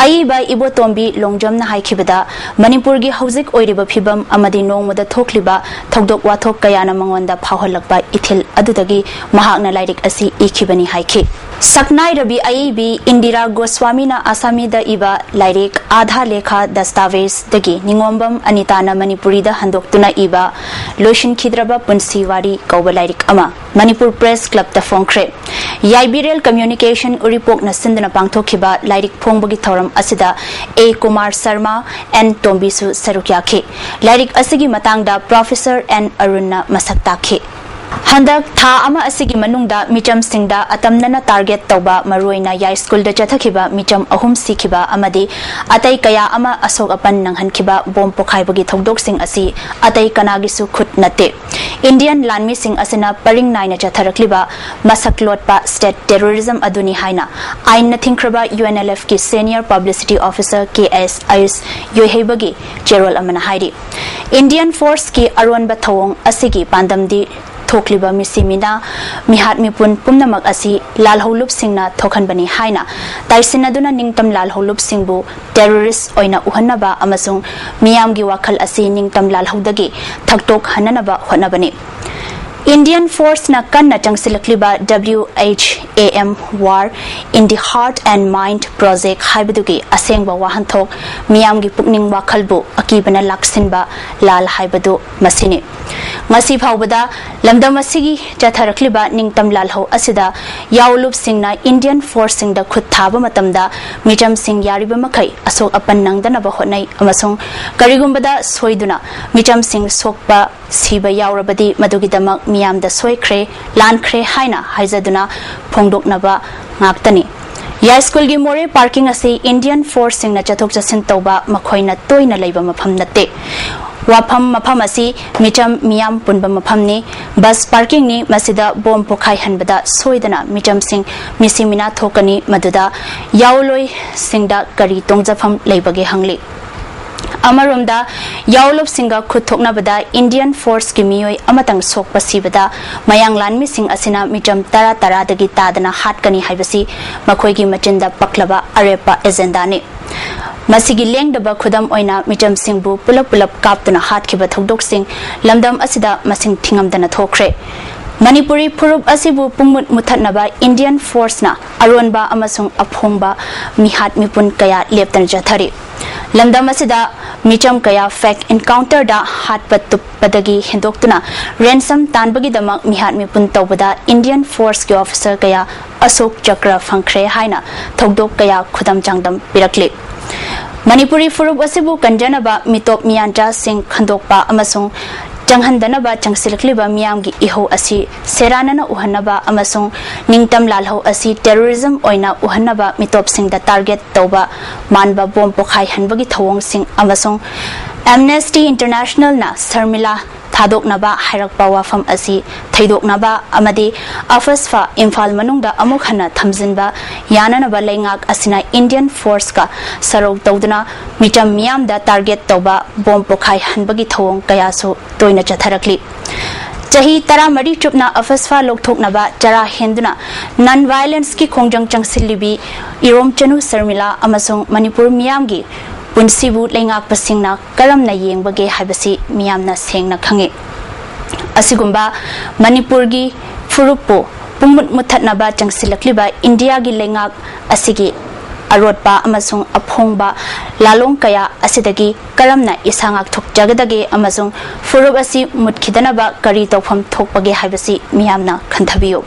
ꯑꯏꯕ ꯏꯕꯣꯇꯣꯝꯕꯤ ꯂꯣꯡꯖꯝꯅ ꯍꯥꯏꯈꯤꯕꯗ, ꯃꯅꯤꯄꯨꯔꯒꯤ ꯍꯧꯖꯤꯛ ꯑꯣꯏꯔꯤꯕ ꯐꯤꯕꯝ ꯑꯃꯗꯤ ꯅꯣꯡꯃꯗ ꯊꯣꯛꯂꯤꯕ ꯊꯧꯗꯣꯛ ꯋꯥꯊꯣꯛ ꯀꯌꯥꯅ ꯃꯉꯣꯟꯗ ꯐꯥꯎꯍꯜꯂꯛꯄ ꯏꯊꯤꯜ ꯑꯗꯨꯗꯒꯤ ꯃꯍꯥꯛꯅ ꯂꯥꯏꯔꯤꯛ ꯑꯁꯤ ꯏꯈꯤꯕꯅꯤ ꯍꯥꯏꯈꯤ꯫ ꯁꯛꯅꯥꯏꯔꯕꯤ ꯑꯏꯕꯤ ꯏꯟꯗꯤꯔꯥ ꯒꯣꯁ꯭ꯋꯥꯃꯤꯅ ꯑꯁꯥꯃꯤꯗ ꯏꯕ ꯂꯥꯏꯔꯤꯛ ꯑꯥꯙꯥ ꯂꯦꯈꯥ ꯗꯁꯇꯥꯕꯦꯖꯗꯒꯤ ꯅꯤꯉꯣꯝꯕꯝ ꯑꯅꯤꯇꯥꯅ ꯃꯅꯤꯄꯨꯔꯤꯗ ꯍꯟꯗꯣꯛꯇꯨꯅ ꯏꯕ ꯂꯣꯏꯁꯤꯟꯈꯤꯗ꯭ꯔꯕ ꯄꯨꯟꯁꯤ ꯋꯥꯔꯤ ꯀꯧꯕ ꯂꯥꯏꯔꯤꯛ ꯑꯃ ꯃꯅꯤꯄꯨꯔ ꯄ꯭ꯔꯦꯁ ꯀ꯭ꯂꯕꯇ ꯐꯣꯡꯈ꯭ꯔꯦ꯫ ꯌꯥꯏꯕꯤꯔꯦꯜ ꯀꯝꯃ꯭ꯌꯨꯅꯤꯀꯦꯁꯟ ꯎꯔꯤꯄꯣꯛꯅ ꯁꯤꯟꯗꯨꯅ ꯄꯥꯡꯊꯣꯛꯈꯤꯕ ꯂꯥꯏꯔꯤꯛ ꯐꯣꯡꯕꯒꯤ ꯊꯧꯔꯝ ꯑꯁꯤꯗ ꯑꯦ ꯀꯨꯃꯥꯔ ꯁꯔꯃ, ꯑꯦꯟ ꯇꯣꯝꯕꯤꯁꯨ ꯁꯔꯨꯛ ꯌꯥꯈꯤ꯫ ꯂꯥꯏꯔꯤꯛ ꯑꯁꯤꯒꯤ ꯃꯇꯥꯡꯗ ꯄ꯭ꯔꯣꯐꯦꯁꯔ ꯑꯦꯟ ꯑꯔꯨꯟꯅ ꯃꯁꯛ ꯇꯥꯛꯈꯤ꯫ ꯍꯟꯗꯛ ꯊꯥ ꯑꯃ ꯑꯁꯤꯒꯤ ꯃꯅꯨꯡꯗ ꯃꯤꯆꯝꯁꯤꯡꯗ ꯑꯇꯝꯅꯅ ꯇꯥꯔꯒꯦꯠ ꯇꯧꯕ, ꯃꯔꯨꯑꯣꯏꯅ ꯌꯥꯏꯁ꯭ꯀꯨꯜꯗ ꯆꯠꯊꯈꯤꯕ ꯃꯤꯆꯝ ꯑꯍꯨꯝ ꯁꯤꯈꯤꯕ ꯑꯃꯗꯤ ꯑꯇꯩ ꯀꯌꯥ ꯑꯃ ꯑꯁꯣꯛ ꯑꯄꯟ ꯅꯪꯍꯟꯈꯤꯕ ꯕꯣꯝ ꯄꯣꯈꯥꯏꯕꯒꯤ ꯊꯧꯗꯣꯛꯁꯤꯡ ꯑꯁꯤ ꯑꯇꯩ ꯀꯅꯥꯒꯤꯁꯨ ꯈꯨꯠ ꯅꯠꯇꯦ꯫ ꯏꯟꯗꯤꯌꯟ ꯂꯥꯟꯃꯤꯁꯤꯡ ꯑꯁꯤꯅ ꯄꯔꯤꯡ ꯅꯥꯏꯅ ꯆꯠꯊꯔꯛꯂꯤꯕ ꯃꯁꯛ ꯂꯣꯠꯄ ꯁ꯭ꯇꯦꯠ ꯇꯦꯔꯣꯔꯤꯖꯝ ꯑꯗꯨꯅꯤ ꯍꯥꯏꯅ ꯑꯥꯏꯟꯅ ꯊꯤꯡꯈ꯭ꯔꯕ ꯌꯨ ꯑꯦꯟ ꯑꯦꯜ ꯑꯦꯐꯀꯤ senior publicity officer K S Ayush ꯌꯣꯏꯍꯩꯕꯒꯤ ꯆꯦꯔꯣꯜ ꯑꯃꯅ ꯍꯥꯏꯔꯤ꯫ ꯏꯟꯗꯤꯌꯟ ꯐꯣꯔꯁꯀꯤ ꯑꯔꯣꯟꯕ ꯊꯧꯑꯣꯡ ꯑꯁꯤꯒꯤ ꯄꯥꯟꯗꯝꯗꯤ ꯊꯣꯛꯂꯤꯕ ꯃꯤꯁꯤ ꯃꯤꯅꯥ, ꯃꯤꯍꯥꯠ ꯃꯤꯄꯨꯟ ꯄꯨꯝꯅꯃꯛ ꯑꯁꯤ ꯂꯥꯜꯍꯧꯂꯨꯞꯁꯤꯡꯅ ꯊꯣꯛꯍꯟꯕꯅꯤ ꯍꯥꯏꯅ ꯇꯥꯏꯁꯤꯟꯅꯗꯨꯅ ꯅꯤꯡꯇꯝ ꯂꯥꯜꯍꯧꯂꯨꯞꯁꯤꯡꯕꯨ ꯇꯦꯔꯣꯔꯤꯁ꯭ꯠ ꯑꯣꯏꯅ ꯎꯍꯟꯅꯕ ꯑꯃꯁꯨꯡ ꯃꯤꯌꯥꯝꯒꯤ ꯋꯥꯈꯜ ꯑꯁꯤ ꯅꯤꯡꯇꯝ ꯂꯥꯜꯍꯧꯗꯒꯤ ꯊꯛꯇꯣꯛꯍꯟꯅꯅꯕ ꯍꯣꯠꯅꯕꯅꯤ꯫ ꯏꯟꯗꯤꯌꯟ ꯐꯣꯔꯁꯅ ꯀꯟꯅ ꯆꯪꯁꯤꯜꯂꯛꯂꯤꯕ W H A M War in the Heart and Mind Project ꯍꯥꯏꯕꯗꯨꯒꯤ ꯑꯁꯦꯡꯕ ꯋꯥꯍꯟꯊꯣꯛ ꯃꯤꯌꯥꯝꯒꯤ ꯄꯨꯛꯅꯤꯡ ꯋꯥꯈꯜꯕꯨ ꯑꯀꯤꯕꯅ ꯂꯥꯛꯁꯤꯟꯕ ꯂꯥꯜ ꯍꯥꯏꯕꯗꯨ ꯃꯁꯤꯅꯤ꯫ ꯉꯁꯤ ꯐꯥꯎꯕꯗ ꯂꯝꯗꯝ ꯑꯁꯤꯒꯤ ꯆꯠꯊꯔꯛꯂꯤꯕ ꯅꯤꯡꯇꯝ ꯂꯥꯜꯍꯧ ꯑꯁꯤꯗ ꯌꯥꯎꯂꯨꯞꯁꯤꯡꯅ ꯏꯟꯗꯤꯌꯟ ꯐꯣꯔꯁꯁꯤꯡꯗ ꯈꯨꯠ ꯊꯥꯕ ꯃꯇꯝꯗ ꯃꯤꯆꯝꯁꯤꯡ ꯌꯥꯔꯤꯕ ꯃꯈꯩ ꯑꯁꯣꯛ ꯑꯄꯟ ꯅꯪꯗꯅꯕ ꯍꯣꯠꯅꯩ ꯑꯃꯁꯨꯡ ꯀꯔꯤꯒꯨꯝꯕꯗ ꯁꯣꯏꯗꯨꯅ ꯃꯤꯆꯝꯁꯤꯡ ꯁꯣꯛꯄ ꯁꯤꯕ ꯌꯥꯎꯔꯕꯗꯤ ꯃꯗꯨꯒꯤꯗꯃꯛ ꯃꯤꯌꯥꯝꯗ ꯁꯣꯏꯈ꯭ꯔꯦ, ꯂꯥꯟꯈ꯭ꯔꯦ ꯍꯥꯏꯅ ꯍꯥꯏꯖꯗꯨꯅ ꯐꯣꯡꯗꯣꯛꯅꯕ ꯉꯥꯛꯇꯅꯤ꯫ ꯌꯥꯏꯁ꯭ꯀꯨꯜꯒꯤ ꯃꯣꯔꯦ ꯄꯥꯔꯀꯤꯡ ꯑꯁꯤ ꯏꯟꯗꯤꯌꯟ ꯐꯣꯔꯁꯁꯤꯡꯅ ꯆꯠꯊꯣꯛ ꯆꯠꯁꯤꯟ ꯇꯧꯕ ꯃꯈꯣꯏꯅ ꯇꯣꯏꯅ ꯂꯩꯕ ꯃꯐꯝ ꯅꯠꯇꯦ꯫ ꯋꯥꯐꯝ ꯃꯐꯝ ꯑꯁꯤ ꯃꯤꯆꯝ ꯃꯤꯌꯥꯝ ꯄꯨꯟꯕ ꯃꯐꯝꯅꯤ꯫ ꯕꯁ ꯄꯥꯔꯀꯤꯡꯅꯤ꯫ ꯃꯁꯤꯗ ꯕꯣꯝ ꯄꯣꯈꯥꯏꯍꯟꯕꯗ ꯁꯣꯏꯗꯅ ꯃꯤꯆꯝꯁꯤꯡ ꯃꯤꯁꯤ ꯃꯤꯅꯥ ꯊꯣꯛꯀꯅꯤ꯫ ꯃꯗꯨꯗ ꯌꯥꯎꯂꯣꯏꯁꯤꯡꯗ ꯀꯔꯤ ꯇꯣꯡꯖꯐꯝ ꯂꯩꯕꯒꯦ ꯍꯪꯂꯤ꯫ ꯑꯃꯔꯣꯝꯗ ꯌꯥꯎꯂꯨꯞꯁꯤꯡꯒ ꯈꯨꯠ ꯊꯣꯛꯅꯕꯗ ꯏꯟꯗꯤꯌꯟ ꯐꯣꯔꯁꯀꯤ ꯃꯤꯑꯣꯏ ꯑꯃꯇꯪ ꯁꯣꯛꯄ ꯁꯤꯕꯗ ꯃꯌꯥꯡ ꯂꯥꯟꯃꯤꯁꯤꯡ ꯑꯁꯤꯅ ꯃꯤꯆꯝ ꯇꯔꯥ ꯇꯔꯥꯗꯒꯤ ꯇꯥꯗꯅ ꯍꯥꯠꯀꯅꯤ ꯍꯥꯏꯕꯁꯤ ꯃꯈꯣꯏꯒꯤ ꯃꯆꯤꯟꯗ ꯄꯛꯂꯕ ꯑꯔꯦꯞꯄ ꯑꯦꯖꯦꯟꯗꯥꯅꯤ꯫ ꯃꯁꯤꯒꯤ ꯂꯦꯡꯗꯕ ꯈꯨꯗꯝ ꯑꯣꯏꯅ ꯃꯤꯆꯝꯁꯤꯡꯕꯨ ꯄꯨꯂꯞ ꯄꯨꯂꯞ ꯀꯥꯞꯇꯨꯅ ꯍꯥꯠꯈꯤꯕ ꯊꯧꯗꯣꯛꯁꯤꯡ ꯂꯝꯗꯝ ꯑꯁꯤꯗ ꯃꯁꯤꯡ ꯊꯤꯉꯝꯗꯅ ꯊꯣꯛꯈ꯭ꯔꯦ꯫ ꯃꯅꯤꯄꯨꯔꯤ ꯐꯨꯔꯨꯞ ꯑꯁꯤꯕꯨ ꯄꯨꯡꯃꯨꯠ ꯃꯨꯊꯠꯅꯕ Indian Force ꯅ ꯑꯔꯣꯟꯕ ꯑꯃꯁꯨꯡ ꯑꯐꯣꯡꯕ ꯃꯤꯍꯥꯠ ꯃꯤꯄꯨꯟ ꯀꯌꯥ ꯂꯦꯞꯇꯅ ꯆꯠꯊꯔꯤ꯫ ꯂꯝꯗꯝ ꯑꯁꯤꯗ ꯃꯤꯆꯝ ꯀꯌꯥ fake encounter ꯗ ꯍꯥꯠꯄ ꯇꯨꯞꯄꯗꯒꯤ ꯍꯦꯟꯗꯣꯛꯇꯨꯅ ransom ꯇꯥꯟꯕꯒꯤꯗꯃꯛ ꯃꯤꯍꯥꯠ ꯃꯤꯄꯨꯟ ꯇꯧꯕꯗ Indian Force ꯀꯤ officer ꯀꯌꯥ ꯑꯁꯣꯛ ꯆꯀ꯭ꯔ ꯐꯪꯈ꯭ꯔꯦ ꯍꯥꯏꯅ ꯊꯧꯗꯣꯛ ꯀꯌꯥ ꯈꯨꯗꯝ ꯆꯥꯡꯗꯝ ꯄꯤꯔꯛꯂꯤ꯫ ꯃꯅꯤꯄꯨꯔꯤ ꯐꯨꯔꯨꯞ ꯑꯁꯤꯕꯨ ꯀꯟꯖꯅꯕ ꯃꯤꯇꯣꯞ ꯃꯤꯌꯥꯟꯆꯥꯁꯤꯡ ꯈꯟꯗꯣꯛꯄ ꯑꯃꯁꯨꯡ ꯆꯪꯍꯟꯗꯅꯕ ꯆꯪꯁꯤꯜꯂꯛꯂꯤꯕ ꯃꯤꯌꯥꯝꯒꯤ ꯏꯍꯧ ꯑꯁꯤ ꯁꯦꯔꯥꯟꯅꯅ ꯎꯍꯟꯅꯕ ꯑꯃꯁꯨꯡ ꯅꯤꯡꯇꯝ ꯂꯥꯜꯍꯧ ꯑꯁꯤ terrorism ꯑꯣꯏꯅ ꯎꯍꯟꯅꯕ ꯃꯤꯇꯣꯞꯁꯤꯡꯗ target ꯇꯧꯕ ꯃꯥꯟꯕ ꯕꯣꯝ ꯄꯣꯈꯥꯏꯍꯟꯕꯒꯤ ꯊꯧꯑꯣꯡꯁꯤꯡ ꯑꯃꯁꯨꯡ Amnesty International ꯅ ꯁꯔꯃꯤꯂꯥ ꯊꯥꯗꯣꯛꯅꯕ ꯍꯥꯏꯔꯛꯄ ꯋꯥꯐꯝ ꯑꯁꯤ ꯊꯩꯗꯣꯛꯅꯕ ꯑꯃꯗꯤ ꯑꯐꯁꯐ ꯏꯝꯐꯥꯜ ꯃꯅꯨꯡꯗ ꯑꯃꯨꯛ ꯍꯟꯅ ꯊꯝꯖꯤꯟꯕ ꯌꯥꯅꯅꯕ ꯂꯩꯉꯥꯛ ꯑꯁꯤꯅ Indian Force ꯀ ꯁꯔꯧ ꯇꯧꯗꯨꯅ ꯃꯤꯆꯝ ꯃꯤꯌꯥꯝꯗ target ꯇꯧꯕ ꯕꯣꯝ ꯄꯣꯈꯥꯏꯍꯟꯕꯒꯤ ꯊꯧꯑꯣꯡ ꯀꯌꯥꯁꯨ ꯇꯣꯏꯅ ꯆꯠꯊꯔꯛꯂꯤ꯫ ꯆꯍꯤ ꯇꯔꯥꯃꯔꯤ ꯆꯨꯞꯅ ꯑꯐꯁꯐ ꯂꯧꯊꯣꯛꯅꯕ ꯆꯔꯥ ꯍꯦꯟꯗꯨꯅ non violence ꯀꯤ ꯈꯣꯡꯖꯪ ꯆꯪꯁꯤꯜꯂꯤꯕꯤ ꯏꯔꯣꯝꯆꯅꯨ ꯁꯔꯃꯤꯂꯥ ꯑꯃꯁꯨꯡ ꯃꯅꯤꯄꯨꯔ ꯃꯤꯌꯥꯝꯒꯤ ꯄꯨꯟꯁꯤꯕꯨ ꯂꯩꯉꯥꯛꯄꯁꯤꯡꯅ ꯀꯔꯝꯅ ꯌꯦꯡꯕꯒꯦ ꯍꯥꯏꯕꯁꯤ ꯃꯤꯌꯥꯝꯅ ꯁꯦꯡꯅ ꯈꯪꯏ꯫ ꯑꯁꯤꯒꯨꯝꯕ ꯃꯅꯤꯄꯨꯔꯒꯤ ꯐꯨꯔꯨꯞꯄꯨ ꯄꯨꯡꯃꯨꯠ ꯃꯨꯠꯊꯠꯅꯕ ꯆꯪꯁꯤꯜꯂꯛꯂꯤꯕ ꯏꯟꯗꯤꯌꯥꯒꯤ ꯂꯩꯉꯥꯛ ꯑꯁꯤꯒꯤ ꯑꯔꯣꯠꯄ ꯑꯃꯁꯨꯡ ꯑꯐꯣꯡꯕ ꯂꯥꯂꯣꯡ ꯀꯌꯥ ꯑꯁꯤꯗꯒꯤ ꯀꯔꯝꯅ ꯏꯁꯥ ꯉꯥꯛꯊꯣꯛꯆꯒꯗꯒꯦ ꯑꯃꯁꯨꯡ ꯐꯨꯔꯨꯞ ꯑꯁꯤ ꯃꯨꯠꯈꯤꯗꯅꯕ ꯀꯔꯤ ꯇꯧꯐꯝ ꯊꯣꯛꯄꯒꯦ ꯍꯥꯏꯕꯁꯤ ꯃꯤꯌꯥꯝꯅ ꯈꯟꯊꯕꯤꯌꯨ꯫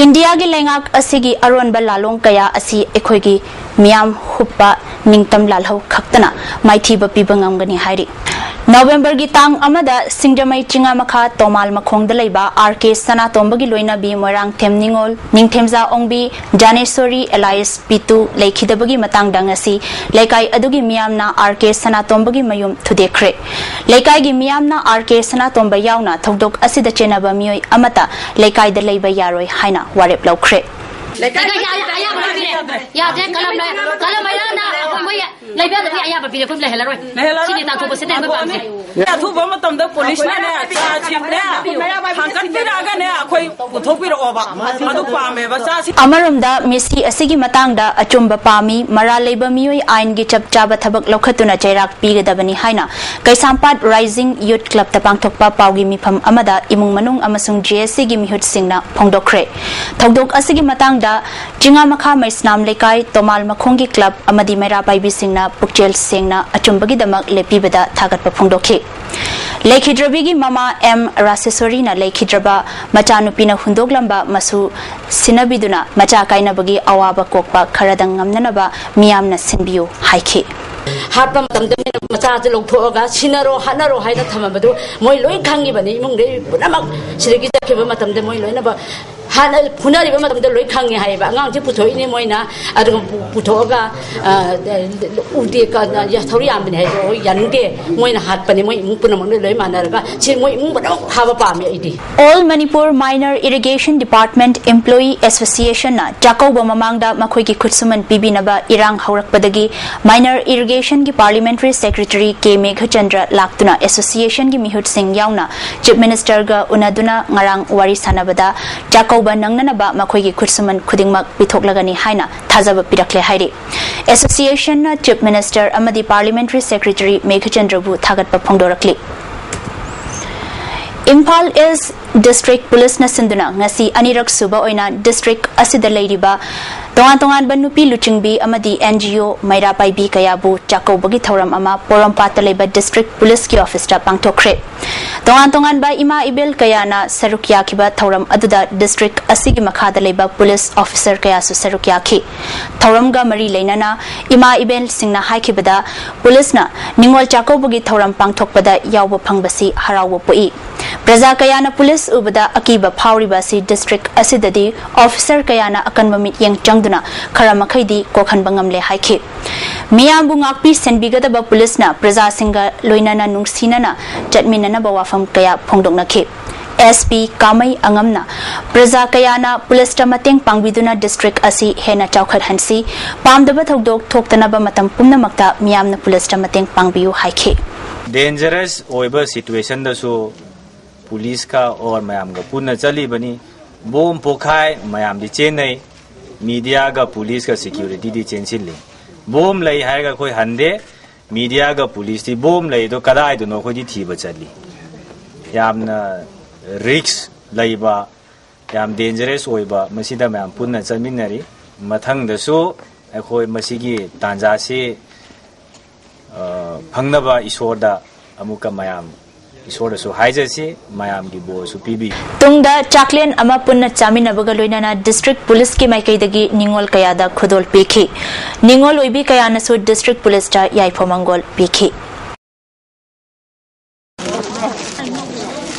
ꯏꯟꯗꯤꯌꯥꯒꯤ ꯂꯩꯉꯥꯛ ꯑꯁꯤꯒꯤ ꯑꯔꯣꯟꯕ ꯂꯥꯂꯣꯡ ꯀꯌꯥ ꯑꯁꯤ ꯑꯩꯈꯣꯏꯒꯤ ꯃꯤꯌꯥꯝ ꯍꯨꯞꯄ ꯅꯤꯡꯇꯝ ꯂꯥꯜꯍꯧ ꯈꯛꯇꯅ ꯃꯥꯏꯊꯤꯕ ꯄꯤꯕ ꯉꯝꯒꯅꯤ ꯍꯥꯏꯔꯤ꯫ ꯅꯕꯦꯝꯕꯔꯒꯤ ꯇꯥꯡ ꯑꯃꯗ ꯁꯤꯡꯖꯃꯩ ꯆꯤꯡꯉꯥꯃꯈꯥ ꯇꯣꯃꯥꯜ ꯃꯈꯣꯡꯗ ꯂꯩꯕ ꯑꯥꯔ ꯀꯦ ꯁꯅꯥꯇꯣꯝꯕꯒꯤ ꯂꯣꯏꯅꯕꯤ ꯃꯣꯏꯔꯥꯡꯊꯦꯝ ꯅꯤꯉꯣꯜ, ꯅꯤꯡꯊꯦꯝꯖꯥ ꯑꯣꯡꯕꯤ, ꯖꯥꯅꯦꯁꯣꯔꯤ alias ꯄꯤꯇꯨ ꯂꯩꯈꯤꯗꯕꯒꯤ ꯃꯇꯥꯡꯗ ꯉꯁꯤ ꯂꯩꯀꯥꯏ ꯑꯗꯨꯒꯤ ꯃꯤꯌꯥꯝꯅ ꯑꯥꯔ ꯀꯦ ꯁꯅꯥꯇꯣꯝꯕꯒꯤ ꯃꯌꯨꯝ ꯊꯨꯗꯦꯛꯈ꯭ꯔꯦ꯫ ꯂꯩꯀꯥꯏꯒꯤ ꯃꯤꯌꯥꯝꯅ ꯑꯥꯔ ꯀꯦ ꯁꯅꯥꯇꯣꯝꯕ ꯌꯥꯎꯅ ꯊꯧꯗꯣꯛ ꯑꯁꯤꯗ ꯆꯦꯟꯅꯕ ꯃꯤꯑꯣꯏ ꯑꯃꯠꯇ ꯂꯩꯀꯥꯏꯗ ꯂꯩꯕ ꯌꯥꯔꯣꯏ ꯍꯥꯏꯅ ꯋꯥꯔꯦꯞ ꯂꯧꯈ꯭ꯔꯦ꯫ ꯂꯩꯀꯥꯏ ꯑꯌꯥ-, ꯑꯌꯥꯕ ꯄꯤꯔꯦ꯫ ꯌꯥꯗ꯭ꯔꯦ, ꯀꯂꯝ ꯂꯩ-, ꯀꯂꯝ ꯑꯌꯥꯅ ꯑꯩꯈꯣꯏ ꯂꯩꯕ ꯌꯥꯗꯕꯤ ꯑꯩꯈꯣꯏ ꯂꯩꯍꯜꯂꯔꯣꯏ꯫ ꯂꯩꯍꯜꯂꯔꯣꯏ꯫ ꯁꯤꯅꯤ ꯇꯥꯟꯊꯣꯛꯄ ꯁꯤꯗ ꯑꯩꯈꯣꯏ ꯄꯥꯝꯃꯤꯁꯦ꯫ ꯑꯊꯨꯕ ꯃꯇꯝꯗ ꯄꯨꯂꯤꯁꯅꯅꯦ, ꯆꯥꯁꯤꯡꯅꯦ, ꯊꯥꯡꯒꯠꯄꯤꯔꯛꯑꯒꯅꯦ, ꯑꯩꯈꯣꯏ ꯄꯨꯊꯣꯛꯄꯤꯔꯛꯑꯣꯕ꯫ ꯑꯗꯨ ꯄꯥꯝꯃꯦꯕ ꯆꯥꯁꯤ꯫ ꯑꯃꯔꯣꯝꯗ ꯃꯤꯁꯤ ꯑꯁꯤꯒꯤ ꯃꯇꯥꯡꯗ ꯑꯆꯨꯝꯕ ꯄꯥꯝꯃꯤ, ꯃꯔꯥꯜ ꯂꯩꯕ ꯃꯤꯑꯣꯏ ꯑꯥꯏꯟꯒꯤ ꯆꯞ ꯆꯥꯕ ꯊꯕꯛ ꯂꯧꯈꯠꯇꯨꯅ ꯆꯩꯔꯥꯛ ꯄꯤꯒꯗꯕꯅꯤ ꯍꯥꯏꯅ ꯀꯩꯁꯥꯝꯄꯥꯠ ꯔꯥꯏꯖꯤꯡ ꯌꯨꯠ ꯀ꯭ꯂꯕꯇ ꯄꯥꯡꯊꯣꯛꯄ ꯄꯥꯎꯒꯤ ꯃꯤꯐꯝ ꯑꯃꯗ ꯏꯃꯨꯡ ꯃꯅꯨꯡ ꯑꯃꯁꯨꯡ ꯖꯦ ꯑꯦꯁ ꯁꯤꯒꯤ ꯃꯤꯍꯨꯠꯁꯤꯡꯅ ꯐꯣꯡꯗꯣꯛꯈ꯭ꯔꯦ꯫ ꯊꯧꯗꯣꯛ ꯑꯁꯤꯒꯤ ꯃꯇꯥꯡꯗ ꯆꯤꯉꯥꯃꯈꯥ ꯃꯩꯁꯅꯥꯝ ꯂꯩꯀꯥꯏ ꯇꯣꯃꯥꯜ ꯃꯈꯣꯡꯒꯤ ꯀ꯭ꯂꯕ ꯑꯃꯗꯤ ꯃꯩꯔꯥ ꯄꯥꯏꯕꯤꯁꯤꯡꯅ ꯄꯨꯛꯆꯦꯜ ꯁꯦꯡꯅ ꯑꯆꯨꯝꯕꯒꯤꯗꯃꯛ ꯂꯦꯞꯄꯤꯕꯗ ꯊꯥꯒꯠꯄ ꯐꯣꯡꯗꯣꯛꯈꯤ꯫ ꯂꯩꯈꯤꯗ꯭ꯔꯕꯤꯒꯤ ꯃꯃꯥ ꯑꯦꯝ ꯔꯥꯁꯦꯁꯣꯔꯤꯅ ꯂꯩꯈꯤꯗ꯭ꯔꯕ ꯃꯆꯥꯅꯨꯄꯤꯅ ꯍꯨꯟꯗꯣꯛꯂꯝꯕ ꯃꯁꯨ ꯁꯤꯟꯅꯕꯤꯗꯨꯅ ꯃꯆꯥ ꯀꯥꯏꯅꯕꯒꯤ ꯑꯋꯥꯕ ꯀꯣꯛꯄ ꯈꯔꯗꯪ ꯉꯝꯅꯅꯕ ꯃꯤꯌꯥꯝꯅ ꯁꯤꯟꯕꯤꯌꯨ ꯍꯥꯏꯈꯤ꯫ ꯍꯥꯠꯄ ꯃꯇꯝꯗ ꯃꯣꯏꯅ ꯃꯆꯥꯁꯦ ꯂꯧꯊꯣꯛꯑꯒ ꯁꯤꯟꯅꯔꯣ ꯍꯥꯠꯅꯔꯣ ꯍꯥꯏꯅ ꯊꯝꯃꯕꯗꯨ ꯃꯣꯏ ꯂꯣꯏ ꯈꯪꯉꯤꯕꯅꯤ꯫ ꯏꯃꯨꯡꯗꯩ ꯄꯨꯝꯅꯃꯛ ꯁꯤꯗꯒꯤ ꯆꯠꯈꯤꯕ ꯃꯇꯝꯗ ꯃꯣꯏ ꯂꯣꯏꯅꯃꯛ ꯍꯥꯟꯅ ꯐꯨꯅꯔꯤꯕ ꯃꯇꯝꯗ ꯂꯣꯏ ꯈꯪꯉꯤ ꯍꯥꯏꯌꯦꯕ꯫ ꯑꯉꯥꯡꯁꯦ ꯄꯨꯊꯣꯛꯏꯅꯦ ꯃꯣꯏꯅ, ꯑꯗꯨꯒ ꯄꯨ- ꯄꯨꯊꯣꯛꯑꯒ ꯎꯗꯦ, ꯊꯧꯔꯤ ꯌꯥꯟꯕꯅꯤ ꯍꯥꯏꯗꯣ ꯌꯥꯅꯤꯡꯗꯦ꯫ ꯃꯣꯏꯅ ꯍꯥꯠꯄꯅꯦ, ꯃꯣꯏ ꯏꯃꯨꯡ ꯄꯨꯝꯅꯃꯛꯅ ꯂꯣꯏ ꯃꯥꯟꯅꯔꯒ ꯁꯤ ꯃꯣꯏ ꯏꯃꯨꯡ ꯄꯨꯝꯅꯃꯛ ꯐꯥꯕ ꯄꯥꯝꯃꯦ ꯑꯩꯗꯤ꯫ All Manipur Minor Irrigation Department Employee Associationꯅ ꯆꯥꯛꯀꯧꯕ ꯃꯃꯥꯡꯗ ꯃꯈꯣꯏꯒꯤ ꯈꯨꯠꯁꯨꯃꯟ ꯄꯤꯕꯤꯅꯕ ꯏꯔꯥꯡ ꯍꯧꯔꯛꯄꯗꯒꯤ Minor Irrigationꯒꯤ Parliamentary Secretary ꯀꯦ ꯃꯦꯘꯆꯟꯗ꯭ꯔ ꯂꯥꯛꯇꯨꯅ Associationꯒꯤ ꯃꯤꯍꯨꯠꯁꯤꯡ ꯌꯥꯎꯅ Chief Ministerꯒ ꯎꯅꯗꯨꯅ ꯉꯔꯥꯡ ꯋꯥꯔꯤ ꯁꯥꯟꯅꯕꯗ ꯆꯥꯛꯀꯧꯕ ꯅꯪꯅꯅꯕ ꯃꯈꯣꯏꯒꯤ ꯈꯨꯠꯁꯨꯃꯟ ꯈꯨꯗꯤꯡꯃꯛ ꯄꯤꯊꯣꯛꯂꯒꯅꯤ ꯍꯥꯏꯅ ꯊꯥꯖꯕ ꯄꯤꯔꯛꯂꯦ ꯍꯥꯏꯔꯤ꯫ Associationꯅ Chief Minister ꯑꯃꯗꯤ Parliamentary Secretary ꯃꯦꯘꯆꯟꯗ꯭ꯔꯕꯨ ꯊꯥꯒꯠꯄ ꯐꯣꯡꯗꯣꯔꯛꯂꯤ꯫ ꯏꯝꯐꯥꯜ ꯏꯁ ꯗꯤꯁꯇ꯭ꯔꯤꯛ ꯄꯨꯂꯤꯁꯅ ꯁꯤꯟꯗꯨꯅ ꯉꯁꯤ ꯑꯅꯤꯔꯛ ꯁꯨꯕ ꯑꯣꯏꯅ ꯗꯤꯁꯇ꯭ꯔꯤꯛ ꯑꯁꯤꯗ ꯂꯩꯔꯤꯕ ꯇꯣꯉꯥꯟ ꯇꯣꯉꯥꯟꯕ ꯅꯨꯄꯤ ꯂꯨꯆꯤꯡꯕꯤ ꯑꯃꯗꯤ ꯑꯦꯟ ꯖꯤ ꯑꯣ ꯃꯩꯔꯥ ꯄꯥꯏꯕꯤ ꯀꯌꯥꯕꯨ ꯆꯥꯛꯀꯧꯕꯒꯤ ꯊꯧꯔꯝ ꯑꯃ ꯄꯣꯔꯣꯝꯄꯥꯠꯇ ꯂꯩꯕ ꯗꯤꯁꯇ꯭ꯔꯤꯛ ꯄꯨꯂꯤꯁꯀꯤ ꯑꯣꯐꯤꯁꯇ ꯄꯥꯡꯊꯣꯛꯈ꯭ꯔꯦ꯫ ꯇꯣꯉꯥꯟ ꯇꯣꯉꯥꯟꯕ ꯏꯃꯥ ꯏꯕꯦꯜ ꯀꯌꯥꯅ ꯁꯔꯨꯛ ꯌꯥꯈꯤꯕ ꯊꯧꯔꯝ ꯑꯗꯨꯗ ꯗꯤꯁꯇ꯭ꯔꯤꯛ ꯑꯁꯤꯒꯤ ꯃꯈꯥꯗ ꯂꯩꯕ ꯄꯨꯂꯤꯁ ꯑꯣꯐꯤꯁꯔ ꯀꯌꯥꯁꯨ ꯁꯔꯨꯛ ꯌꯥꯈꯤ꯫ ꯊꯧꯔꯝꯒ ꯃꯔꯤ ꯂꯩꯅꯅ ꯏꯃꯥ ꯏꯕꯦꯜꯁꯤꯡꯅ ꯍꯥꯏꯈꯤꯕꯗ, ꯄꯨꯂꯤꯁꯅ ꯅꯤꯉꯣꯜ ꯆꯥꯛꯀꯧꯕꯒꯤ ꯊꯧꯔꯝ ꯄꯥꯡꯊꯣꯛꯄꯗ ꯌꯥꯎꯕ ꯐꯪꯕꯁꯤ ꯍꯔꯥꯎꯕ ꯄꯣꯛꯏ꯫ ꯄ꯭ꯔꯖꯥ ꯀꯌꯥꯅ ꯄꯨꯂꯤꯁ ꯎꯕꯗ ꯑꯀꯤꯕ ꯐꯥꯎꯔꯤꯕ ꯑꯁꯤ ꯗꯤꯁꯇ꯭ꯔꯤꯛ ꯑꯁꯤꯗꯗꯤ ꯑꯣꯐꯤꯁꯔ ꯀꯌꯥꯅ ꯑꯀꯟꯕ ꯃꯤꯠꯌꯦꯡ ꯆꯪꯗꯨꯅ ꯈꯔ ꯃꯈꯩꯗꯤ ꯀꯣꯛꯍꯟꯕ ꯉꯝꯂꯦ ꯍꯥꯏꯈꯤ꯫ ꯃꯤꯌꯥꯝꯕꯨ ꯉꯥꯛꯄꯤ ꯁꯦꯟꯕꯤꯒꯗꯕ ꯄꯨꯂꯤꯁꯅ ꯄ꯭ꯔꯖꯥꯁꯤꯡꯒ ꯂꯣꯏꯅꯅ ꯅꯨꯡꯁꯤꯅꯅ ꯆꯠꯃꯤꯟꯅꯅꯕ ꯋꯥꯐꯝ ꯀꯌꯥ ꯐꯣꯡꯗꯣꯛꯅꯈꯤ꯫ ꯑꯦꯁ ꯄꯤ ꯀꯥꯃꯩ ꯑꯉꯝꯅ ꯄ꯭ꯔꯖꯥ ꯀꯌꯥꯅ ꯄꯨꯂꯤꯁꯇ ꯃꯇꯦꯡ ꯄꯥꯡꯕꯤꯗꯨꯅ ꯗꯤꯁꯇ꯭ꯔꯤꯛ ꯑꯁꯤ ꯍꯦꯟꯅ ꯆꯥꯎꯈꯠꯍꯟꯁꯤ, ꯄꯥꯝꯗꯕ ꯊꯧꯗꯣꯛ ꯊꯣꯛꯇꯅꯕ ꯃꯇꯝ ꯄꯨꯝꯅꯃꯛꯇ ꯃꯤꯌꯥꯝꯅ ꯄꯨꯂꯤꯁꯇ ꯃꯇꯦꯡ ꯄꯥꯡꯕꯤꯌꯨ ꯍꯥꯏꯈꯤ꯫ ꯗꯦꯟꯖꯔꯁ ꯑꯣꯏꯕ ꯁꯤꯆꯨꯋꯦꯁꯟꯗꯁꯨ ꯄꯨꯂꯤꯁꯀ ꯑꯣꯔ ꯃꯌꯥꯝꯒ ꯄꯨꯟꯅ ꯆꯠꯂꯤꯕꯅꯤ꯫ ꯕꯣꯝ ꯄꯣꯈꯥꯏ, ꯃꯌꯥꯝꯗꯤ ꯆꯦꯟꯅꯩ꯫ ꯃꯤꯗꯤꯌꯥꯒ ꯄꯨꯂꯤꯁꯀ ꯁꯦꯀ꯭ꯌꯨꯔꯤꯇꯤꯗꯤ ꯆꯦꯟꯁꯤꯜꯂꯤ꯫ ꯕꯣꯝ ꯂꯩ ꯍꯥꯏꯔꯒ ꯑꯩꯈꯣꯏ ꯍꯟꯗꯦ꯫ ꯃꯤꯗꯤꯌꯥꯒ ꯄꯨꯂꯤꯁꯇꯤ ꯕꯣꯝ ꯂꯩꯗꯣ ꯀꯗꯥꯏꯗꯅꯣ ꯑꯩꯈꯣꯏꯗꯤ ꯊꯤꯕ ꯆꯠꯂꯤ꯫ ꯌꯥꯝꯅ ꯔꯤꯛꯁ ꯂꯩꯕ, ꯌꯥꯝ ꯗꯦꯟꯖꯔꯁ ꯑꯣꯏꯕ, ꯃꯁꯤꯗ ꯃꯌꯥꯝ ꯄꯨꯟꯅ ꯆꯠꯃꯤꯟꯅꯔꯤ꯫ ꯃꯊꯪꯗꯁꯨ ꯑꯩꯈꯣꯏ ꯃꯁꯤꯒꯤ ꯇꯥꯟꯖꯥꯁꯤ, ꯑ, ꯐꯪꯅꯕ ꯏꯁꯣꯔꯗ ꯑꯃꯨꯛꯀ ꯃꯌꯥꯝ, ꯏꯁꯣꯔꯗꯁꯨ ꯍꯥꯏꯖꯁꯤ, ꯃꯌꯥꯝꯒꯤ ꯕꯣꯔꯁꯨ ꯄꯤꯕꯤꯌꯨ꯫ ꯇꯨꯡꯗ ꯆꯥꯛꯂꯦꯟ ꯑꯃ ꯄꯨꯟꯅ ꯆꯥꯃꯤꯟꯅꯕꯒ ꯂꯣꯏꯅꯅ ꯗꯤꯁꯇ꯭ꯔꯤꯛ ꯄꯨꯂꯤꯁꯀꯤ ꯃꯥꯏꯀꯩꯗꯒꯤ ꯅꯤꯉꯣꯜ ꯀꯌꯥꯗ ꯈꯨꯗꯣꯜ ꯄꯤꯈꯤ꯫ ꯅꯤꯉꯣꯜ ꯑꯣꯏꯕꯤ ꯀꯌꯥꯅꯁꯨ ꯗꯤꯁꯇ꯭ꯔꯤꯛ ꯄꯨꯂꯤꯁꯇ ꯌꯥꯏꯐ ꯃꯪꯒꯣꯜ ꯄꯤꯈꯤ꯫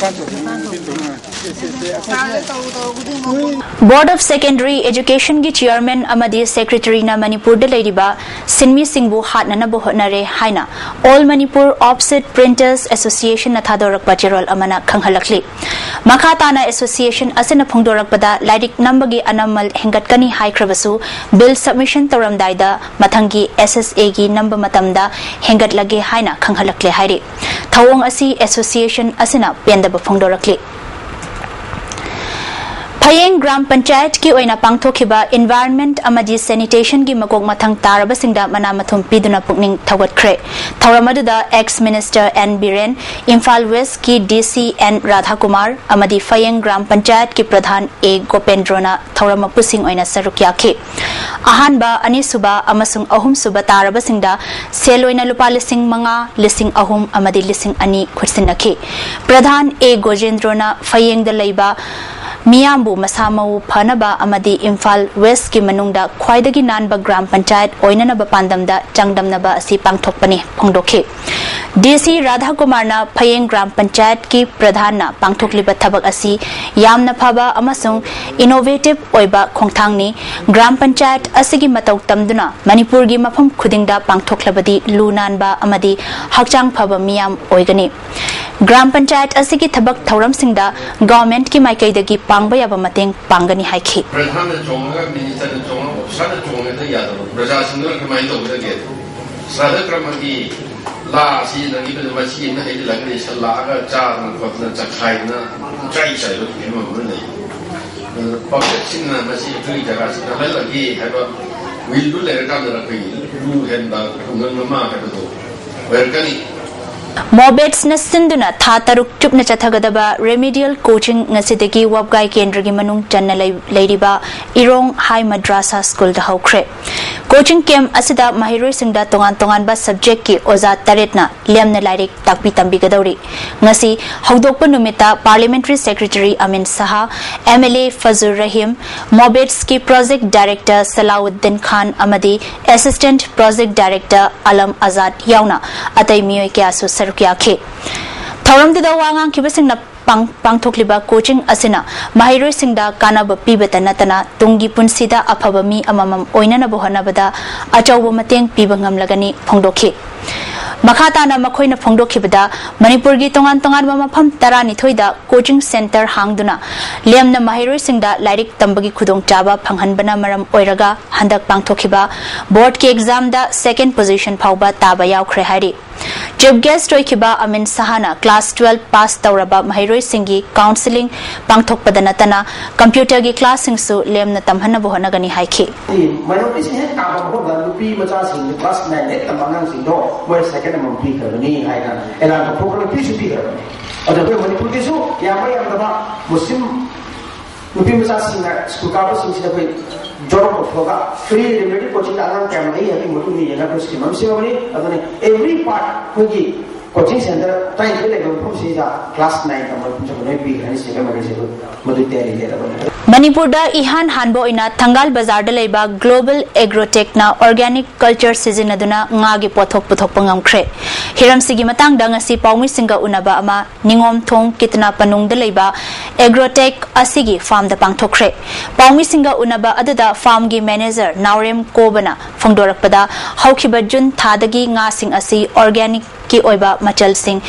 Board of Secondary Educationꯒꯤ chairman ꯑꯃꯗꯤ secretaryꯅ ꯃꯅꯤꯄꯨꯔꯗ ꯂꯩꯔꯤꯕ ꯁꯤꯟꯃꯤꯁꯤꯡꯕꯨ ꯍꯥꯠꯅꯅꯕ ꯍꯣꯠꯅꯔꯦ ꯍꯥꯏꯅ All Manipur Offset Printers Associationꯅ ꯊꯥꯗꯣꯔꯛꯄ ꯆꯦꯔꯣꯜ ꯑꯃꯅ ꯈꯪꯍꯜꯂꯛꯂꯤ꯫ ꯃꯈꯥ ꯇꯥꯅ association ꯑꯁꯤꯅ ꯐꯣꯡꯗꯣꯔꯛꯄꯗ ꯂꯥꯏꯔꯤꯛ ꯅꯝꯕꯒꯤ ꯑꯅꯝꯃꯜ ꯍꯦꯟꯒꯠꯀꯅꯤ ꯍꯥꯏꯈ꯭ꯔꯕꯁꯨ, bill submission ꯇꯧꯔꯝꯗꯥꯏꯗ ꯃꯊꯪꯒꯤ SSAꯒꯤ ꯅꯝꯕ ꯃꯇꯝꯗ ꯍꯦꯟꯒꯠꯂꯒꯦ ꯍꯥꯏꯅ ꯈꯪꯍꯜꯂꯛꯂꯦ ꯍꯥꯏꯔꯤ꯫ ꯊꯧꯑꯣꯡ ꯑꯁꯤ association ꯑꯁꯤꯅ ꯄꯦꯟꯗꯕ ꯐꯣꯡꯗꯣꯔꯛꯂꯤ꯫ ꯐꯌꯦꯡ ꯒ꯭ꯔꯥꯝ ꯄꯟꯆꯥꯌꯠꯀꯤ ꯑꯣꯏꯅ ꯄꯥꯡꯊꯣꯛꯈꯤꯕ environment ꯑꯃꯗꯤ sanitationꯒꯤ ꯃꯀꯣꯛ ꯃꯊꯪ ꯇꯥꯔꯕꯁꯤꯡꯗ ꯃꯅꯥ ꯃꯊꯨꯝ ꯄꯤꯗꯨꯅ ꯄꯨꯛꯅꯤꯡ ꯊꯧꯒꯠꯈ꯭ꯔꯦ꯫ ꯊꯧꯔꯝ ꯑꯗꯨꯗ ex minister N Biren, Imphal Westꯀꯤ DC N ꯔꯥꯙꯥꯀꯨꯃꯥꯔ ꯑꯃꯗꯤ ꯐꯌꯦꯡ ꯒ꯭ꯔꯥꯝ ꯄꯟꯆꯥꯌꯠꯀꯤ ꯄ꯭ꯔꯙꯥꯟ ꯑꯦ ꯒꯣꯄꯦꯟꯗ꯭ꯔꯣꯅ ꯊꯧꯔꯝ ꯃꯄꯨꯁꯤꯡ ꯑꯣꯏꯅ ꯁꯔꯨꯛ ꯌꯥꯈꯤ꯫ ꯑꯍꯥꯟꯕ, ꯑꯅꯤꯁꯨꯕ ꯑꯃꯁꯨꯡ ꯑꯍꯨꯝꯁꯨꯕ ꯇꯥꯔꯕꯁꯤꯡꯗ ꯁꯦꯜ ꯑꯣꯏꯅ ꯂꯨꯄꯥ ꯂꯤꯁꯤꯡ ꯃꯉꯥ, ꯂꯤꯁꯤꯡ ꯑꯍꯨꯝ ꯑꯃꯗꯤ ꯂꯤꯁꯤꯡ ꯑꯅꯤ ꯈꯨꯠꯁꯤꯟꯅꯈꯤ꯫ ꯄ꯭ꯔꯙꯥꯟ ꯑꯦ ꯒꯣꯖꯦꯟꯗ꯭ꯔꯣꯅ ꯐꯌꯦꯡꯗ ꯂꯩꯕ ꯃꯤꯌꯥꯝꯕꯨ ꯃꯁꯥ ꯃꯎ ꯐꯅꯕ ꯑꯃꯗꯤ ꯏꯝꯐꯥꯜ Westꯀꯤ ꯃꯅꯨꯡꯗ ꯈ꯭ꯋꯥꯏꯗꯒꯤ ꯅꯥꯟꯕ ꯒ꯭ꯔꯥꯝ ꯄꯟꯆꯥꯌꯠ ꯑꯣꯏꯅꯅꯕ ꯄꯥꯟꯗꯝꯗ ꯆꯥꯡꯗꯝꯅꯕ ꯑꯁꯤ ꯄꯥꯡꯊꯣꯛꯄꯅꯤ ꯐꯣꯡꯗꯣꯛꯈꯤ꯫ DC ꯔꯥꯙꯥꯀꯨꯃꯥꯔꯅ ꯐꯌꯦꯡ ꯒ꯭ꯔꯥꯝ ꯄꯟꯆꯥꯌꯠꯀꯤ ꯄ꯭ꯔꯙꯥꯟꯅ ꯄꯥꯡꯊꯣꯛꯂꯤꯕ ꯊꯕꯛ ꯑꯁꯤ ꯌꯥꯝꯅ ꯐꯕ ꯑꯃꯁꯨꯡ innovative ꯑꯣꯏꯕ ꯈꯣꯡꯊꯥꯡꯅꯤ꯫ ꯒ꯭ꯔꯥꯝ ꯄꯟꯆꯥꯌꯠ ꯑꯁꯤꯒꯤ ꯃꯇꯧ ꯇꯝꯗꯨꯅ ꯃꯅꯤꯄꯨꯔꯒꯤ ꯃꯐꯝ ꯈꯨꯗꯤꯡꯗ ꯄꯥꯡꯊꯣꯛꯂꯕꯗꯤ ꯂꯨ ꯅꯥꯟꯕ ꯑꯃꯗꯤ ꯍꯛꯆꯥꯡ ꯐꯕ ꯃꯤꯌꯥꯝ ꯑꯣꯏꯒꯅꯤ꯫ ꯒ꯭ꯔꯥꯝ ꯄꯟꯆꯥꯌꯠ ꯑꯁꯤꯒꯤ ꯊꯕꯛ ꯊꯧꯔꯝꯁꯤꯡꯗ governmentꯀꯤ ꯃꯥꯏꯀꯩꯗꯒꯤ ꯄꯥꯡꯕ ꯌꯥꯕ ꯃꯇꯦꯡ ꯄꯥꯡꯒꯅꯤ ꯍꯥꯏꯈꯤ꯫ ꯄ꯭ꯔꯙꯥꯟꯅ ꯆꯣꯡꯉꯒ, ꯃꯤꯅꯤꯁꯇꯔꯅ ꯆꯣꯡꯉꯒ, ꯑꯣꯐꯤꯁꯥꯔꯅ ꯆꯣꯡꯉꯒ ꯌꯥꯗꯕ꯫ ꯄ꯭ꯔꯖꯥꯁꯤꯡꯗꯨꯅ ꯀꯃꯥꯏꯅ ꯇꯧꯒꯗꯒꯦ? ꯁ꯭ꯔꯥꯙ ꯀꯔꯃꯒꯤ ꯂꯥ ꯑꯁꯤ ꯅꯪꯒꯤꯗꯨꯗ ꯃꯁꯤ ꯑꯃ ꯍꯩꯖꯤꯜꯂꯒꯗꯤ ꯁꯟ ꯂꯥꯛꯑꯒ ꯆꯥꯗꯅ ꯈꯣꯠꯇꯅ ꯆꯠꯈꯥꯏꯗꯅ ꯆꯥꯏ ꯆꯥꯏꯕ ꯐꯤꯕꯝ ꯑꯃ ꯂꯩ꯫ ꯑꯗꯨꯅ ꯄꯥꯎꯆꯦꯠꯁꯤꯡꯅ ꯃꯁꯤ ꯑꯩꯈꯣꯏꯒꯤ ꯖꯒꯥꯁꯤ ꯅꯥꯜꯍꯜꯂꯒꯦ ꯍꯥꯏꯕ ꯋꯤꯜꯗꯨ ꯂꯩꯔꯀꯥꯟꯗ ꯑꯩꯈꯣꯏꯒꯤ ꯂꯨ ꯍꯦꯟꯕ ꯈꯨꯡꯒꯪ ꯑꯃ ꯍꯥꯏꯕꯗꯨ ꯑꯣꯏꯔꯛꯀꯅꯤ꯫ ꯃꯣꯕꯦꯠꯁꯅ ꯁꯤꯟꯗꯨꯅ ꯊꯥ ꯇꯔꯨꯛ ꯆꯨꯞꯅ ꯆꯠꯊꯒꯗꯕ ꯔꯦꯃꯤꯗꯤꯌꯦꯜ ꯀꯣꯆꯤꯡ ꯉꯁꯤꯗꯒꯤ ꯋꯥꯕꯒꯥꯏ ꯀꯦꯟꯗ꯭ꯔꯒꯤ ꯃꯅꯨꯡ ꯆꯟꯅ ꯂꯩ- ꯂꯩꯔꯤꯕ ꯏꯔꯣꯡ ꯍꯥꯏ ꯃꯗ꯭ꯔꯥꯁꯥ ꯁ꯭ꯀꯨꯜꯗ ꯍꯧꯈ꯭ꯔꯦ꯫ ꯀꯣꯆꯤꯡ ꯀꯦꯝꯞ ꯑꯁꯤꯗ ꯃꯍꯩꯔꯣꯏꯁꯤꯡꯗ ꯇꯣꯉꯥꯟ ꯇꯣꯉꯥꯟꯕ ꯁꯕꯖꯦꯛꯀꯤ ꯑꯣꯖꯥ ꯇꯔꯦꯠꯅ ꯂꯦꯝꯅ ꯂꯥꯏꯔꯤꯛ ꯇꯥꯛꯄꯤ ꯇꯝꯕꯤꯒꯗꯧꯔꯤ꯫ ꯉꯁꯤ ꯍꯧꯗꯣꯛꯄ ꯅꯨꯃꯤꯠꯇ parliamentary secretary Amin Saha, M L A Fazur Rahim, ꯃꯣꯕꯦꯠꯁꯀꯤ ꯄ꯭ꯔꯣꯖꯦꯛ ꯗꯥꯏꯔꯦꯛꯇꯔ ꯁꯂꯥꯎꯗꯤꯟ ꯈꯥꯟ ꯑꯃꯗꯤ assistant project director Alam Azad ꯌꯥꯎꯅ ꯑꯇꯩ ꯃꯤꯑꯣꯏ ꯀꯌꯥꯁꯨ ꯁꯔꯨꯛ ꯌꯥꯈꯤ꯫ ꯊꯧꯔꯝꯗꯨꯗ ꯋꯥ ꯉꯥꯡꯈꯤꯕꯁꯤꯡꯅ ꯄꯥꯡ- ꯄꯥꯡꯊꯣꯛꯂꯤꯕ ꯀꯣꯆꯤꯡ ꯑꯁꯤꯅ ꯃꯍꯩꯔꯣꯏꯁꯤꯡꯗ ꯀꯥꯟꯅꯕ ꯄꯤꯕꯇ ꯅꯠꯇꯅ ꯇꯨꯡꯒꯤ ꯄꯨꯟꯁꯤꯗ ꯑꯐꯕ ꯃꯤ ꯑꯃꯃꯝ ꯑꯣꯏꯅꯅꯕ ꯍꯣꯠꯅꯕꯗ ꯑꯆꯧꯕ ꯃꯇꯦꯡ ꯄꯤꯕ ꯉꯝꯂꯒꯅꯤ ꯐꯣꯡꯗꯣꯛꯈꯤ꯫ ꯃꯈꯥ ꯇꯥꯅ ꯃꯈꯣꯏꯅ ꯐꯣꯡꯗꯣꯛꯈꯤꯕꯗ, ꯃꯅꯤꯄꯨꯔꯒꯤ ꯇꯣꯉꯥꯟ ꯇꯣꯉꯥꯟꯕ ꯃꯐꯝ ꯇꯔꯥꯅꯤꯊꯣꯏꯗ ꯀꯣꯆꯤꯡ ꯁꯦꯟꯇꯔ ꯍꯥꯡꯗꯨꯅ ꯂꯦꯝꯅ ꯃꯍꯩꯔꯣꯏꯁꯤꯡꯗ ꯂꯥꯏꯔꯤꯛ ꯇꯝꯕꯒꯤ ꯈꯨꯗꯣꯡꯆꯥꯕ ꯐꯪꯍꯟꯕꯅ ꯃꯔꯝ ꯑꯣꯏꯔꯒ ꯍꯟꯗꯛ ꯄꯥꯡꯊꯣꯛꯈꯤꯕ ꯕꯣꯔꯗꯀꯤ ꯑꯦꯛꯖꯥꯝꯗ ꯁꯦꯀꯦꯟ ꯄꯣꯖꯤꯁꯟ ꯐꯥꯎꯕ ꯇꯥꯕ ꯌꯥꯎꯈ꯭ꯔꯦ ꯍꯥꯏꯔꯤ꯫ ꯆꯤꯐ ꯒꯦꯁ꯭ꯠ ꯑꯣꯏꯈꯤꯕ ꯑꯃꯤꯟ ꯁꯍꯥꯅ ꯀ꯭ꯂꯥꯁ ꯇꯨꯋꯦꯜꯐ ꯄꯥꯁ ꯇꯧꯔꯕ ꯃꯍꯩꯔꯣꯏꯁꯤꯡꯒꯤ ꯀꯥꯎꯟꯁꯤꯂꯤꯡ ꯄꯥꯡꯊꯣꯛꯄꯗ ꯅꯠꯇꯅ ꯀꯝꯄ꯭ꯌꯨꯇꯔꯒꯤ ꯀ꯭ꯂꯥꯁꯁꯤꯡꯁꯨ ꯂꯦꯝꯅ ꯇꯝꯍꯟꯅꯕ ꯍꯣꯠꯅꯒꯅꯤ ꯍꯥꯏꯈꯤ꯫ ꯃꯥꯏꯅꯣꯔꯤꯇꯤꯁꯤꯡ ꯍꯦꯛ ꯇꯥꯕ ꯃꯐꯝꯗ ꯅꯨꯄꯤ ꯃꯆꯥꯁꯤꯡ ꯀ꯭ꯂꯥꯁ ꯅꯥꯏꯟ ꯍꯦꯛ ꯇꯝꯕ ꯑꯉꯥꯡꯁꯤꯡꯗꯣ ꯃꯣꯏ ꯁꯦꯀꯦꯟ ꯑꯃꯃꯝ ꯄꯤꯈ꯭ꯔꯕꯅꯤ ꯍꯥꯏꯅ ꯑꯦꯂꯥꯟ ꯊꯣꯛꯈ꯭ꯔꯕ ꯄꯤꯁꯨ ꯄꯤꯈ꯭ꯔꯕꯅꯤ꯫ ꯑꯗꯣ ꯑꯩꯈꯣꯏ ꯃꯅꯤꯄꯨꯔꯒꯤꯁꯨ ꯌꯥꯝꯕ ꯌꯥꯝꯗꯕ ꯃꯨꯁꯂꯤꯝ ꯅꯨꯄꯤ ꯃꯆꯥꯁꯤꯡꯅ ꯁ꯭ꯀꯨꯜ ꯀꯥꯕꯁꯤꯡꯁꯤꯗ ꯑꯩꯈꯣꯏ ꯖꯣꯔꯣ ꯇꯧꯊꯣꯛꯑꯒ ꯐ꯭ꯔꯤ ꯔꯦꯃꯦꯗꯤ ꯀꯣꯆꯤꯡꯗ ꯑꯉꯥꯡ ꯀꯌꯥꯝ ꯂꯩ ꯍꯥꯏꯕꯒꯤ ꯃꯇꯨꯡ ꯏꯟꯅ ꯌꯦꯡꯉꯒ ꯑꯩꯈꯣꯏ ꯁ꯭ꯀꯤꯝ ꯑꯃ ꯁꯦꯝꯃꯕꯅꯤ꯫ ꯑꯗꯨꯅ ꯑꯦꯚ꯭ꯔꯤ ꯄꯥꯔꯠ ꯑꯩꯈꯣꯏꯒꯤ ꯀꯣꯆꯤꯡ ꯁꯦꯟꯇꯔ ꯇꯔꯥꯅꯤꯊꯣꯏ ꯂꯩꯕ ꯃꯐꯝꯁꯤꯗ ꯀ꯭ꯂꯥꯁ ꯅꯥꯏꯟ ꯇꯝꯕ ꯃꯐꯝꯁꯤꯗ ꯂꯣꯏ ꯄꯤꯈ꯭ꯔꯅꯤ ꯁꯦꯟꯇꯔ ꯃꯈꯩꯁꯦ ꯑꯩꯈꯣꯏ ꯃꯗꯨ ꯇꯌꯥꯔꯤ ꯂꯩꯔꯕꯅꯤ꯫ ꯃꯅꯤꯄꯨꯔꯗ ꯏꯍꯥꯟ ꯍꯥꯟꯕ ꯑꯣꯏꯅ ꯊꯪꯒꯥꯜ ꯕꯖꯥꯔꯗ ꯂꯩꯕ ꯒ꯭ꯂꯣꯕꯜ ꯑꯦꯒ꯭ꯔꯣꯇꯦꯛꯅ ꯑꯣꯔꯒꯥꯅꯤꯛ ꯀꯜꯆꯔ ꯁꯤꯖꯤꯟꯅꯗꯨꯅ ꯉꯥꯒꯤ ꯄꯣꯠꯊꯣꯛ ꯄꯨꯊꯣꯛꯄ ꯉꯝꯈ꯭ꯔꯦ꯫ ꯍꯤꯔꯝꯁꯤꯒꯤ ꯃꯇꯥꯡꯗ ꯉꯁꯤ ꯄꯥꯎꯃꯤꯁꯤꯡꯒ ꯎꯅꯕ ꯑꯃ ꯅꯤꯉꯣꯝꯊꯣꯡ ꯀꯤꯇꯅꯥꯄꯅꯨꯡꯗ ꯂꯩꯕ ꯑꯦꯒ꯭ꯔꯣꯇꯦꯛ ꯑꯁꯤꯒꯤ ꯐꯥꯔꯝꯗ ꯄꯥꯡꯊꯣꯛꯈ꯭ꯔꯦ꯫ ꯄꯥꯎꯃꯤꯁꯤꯡꯒ ꯎꯅꯕ ꯑꯗꯨꯗ ꯐꯥꯔꯝꯒꯤ ꯃꯦꯅꯦꯖꯔ ꯅꯥꯎꯔꯦꯝ ꯀꯣꯕꯅ ꯐꯣꯡꯗꯣꯔꯛꯄꯗ, ꯍꯧꯈꯤꯕ ꯖꯨꯟ ꯊꯥꯗꯒꯤ ꯉꯥꯁꯤꯡ ꯑꯁꯤ ꯑꯣꯔꯒꯥꯅꯤꯛꯀꯤ ꯑꯣꯏꯕ ꯃꯆꯜꯁꯤꯡ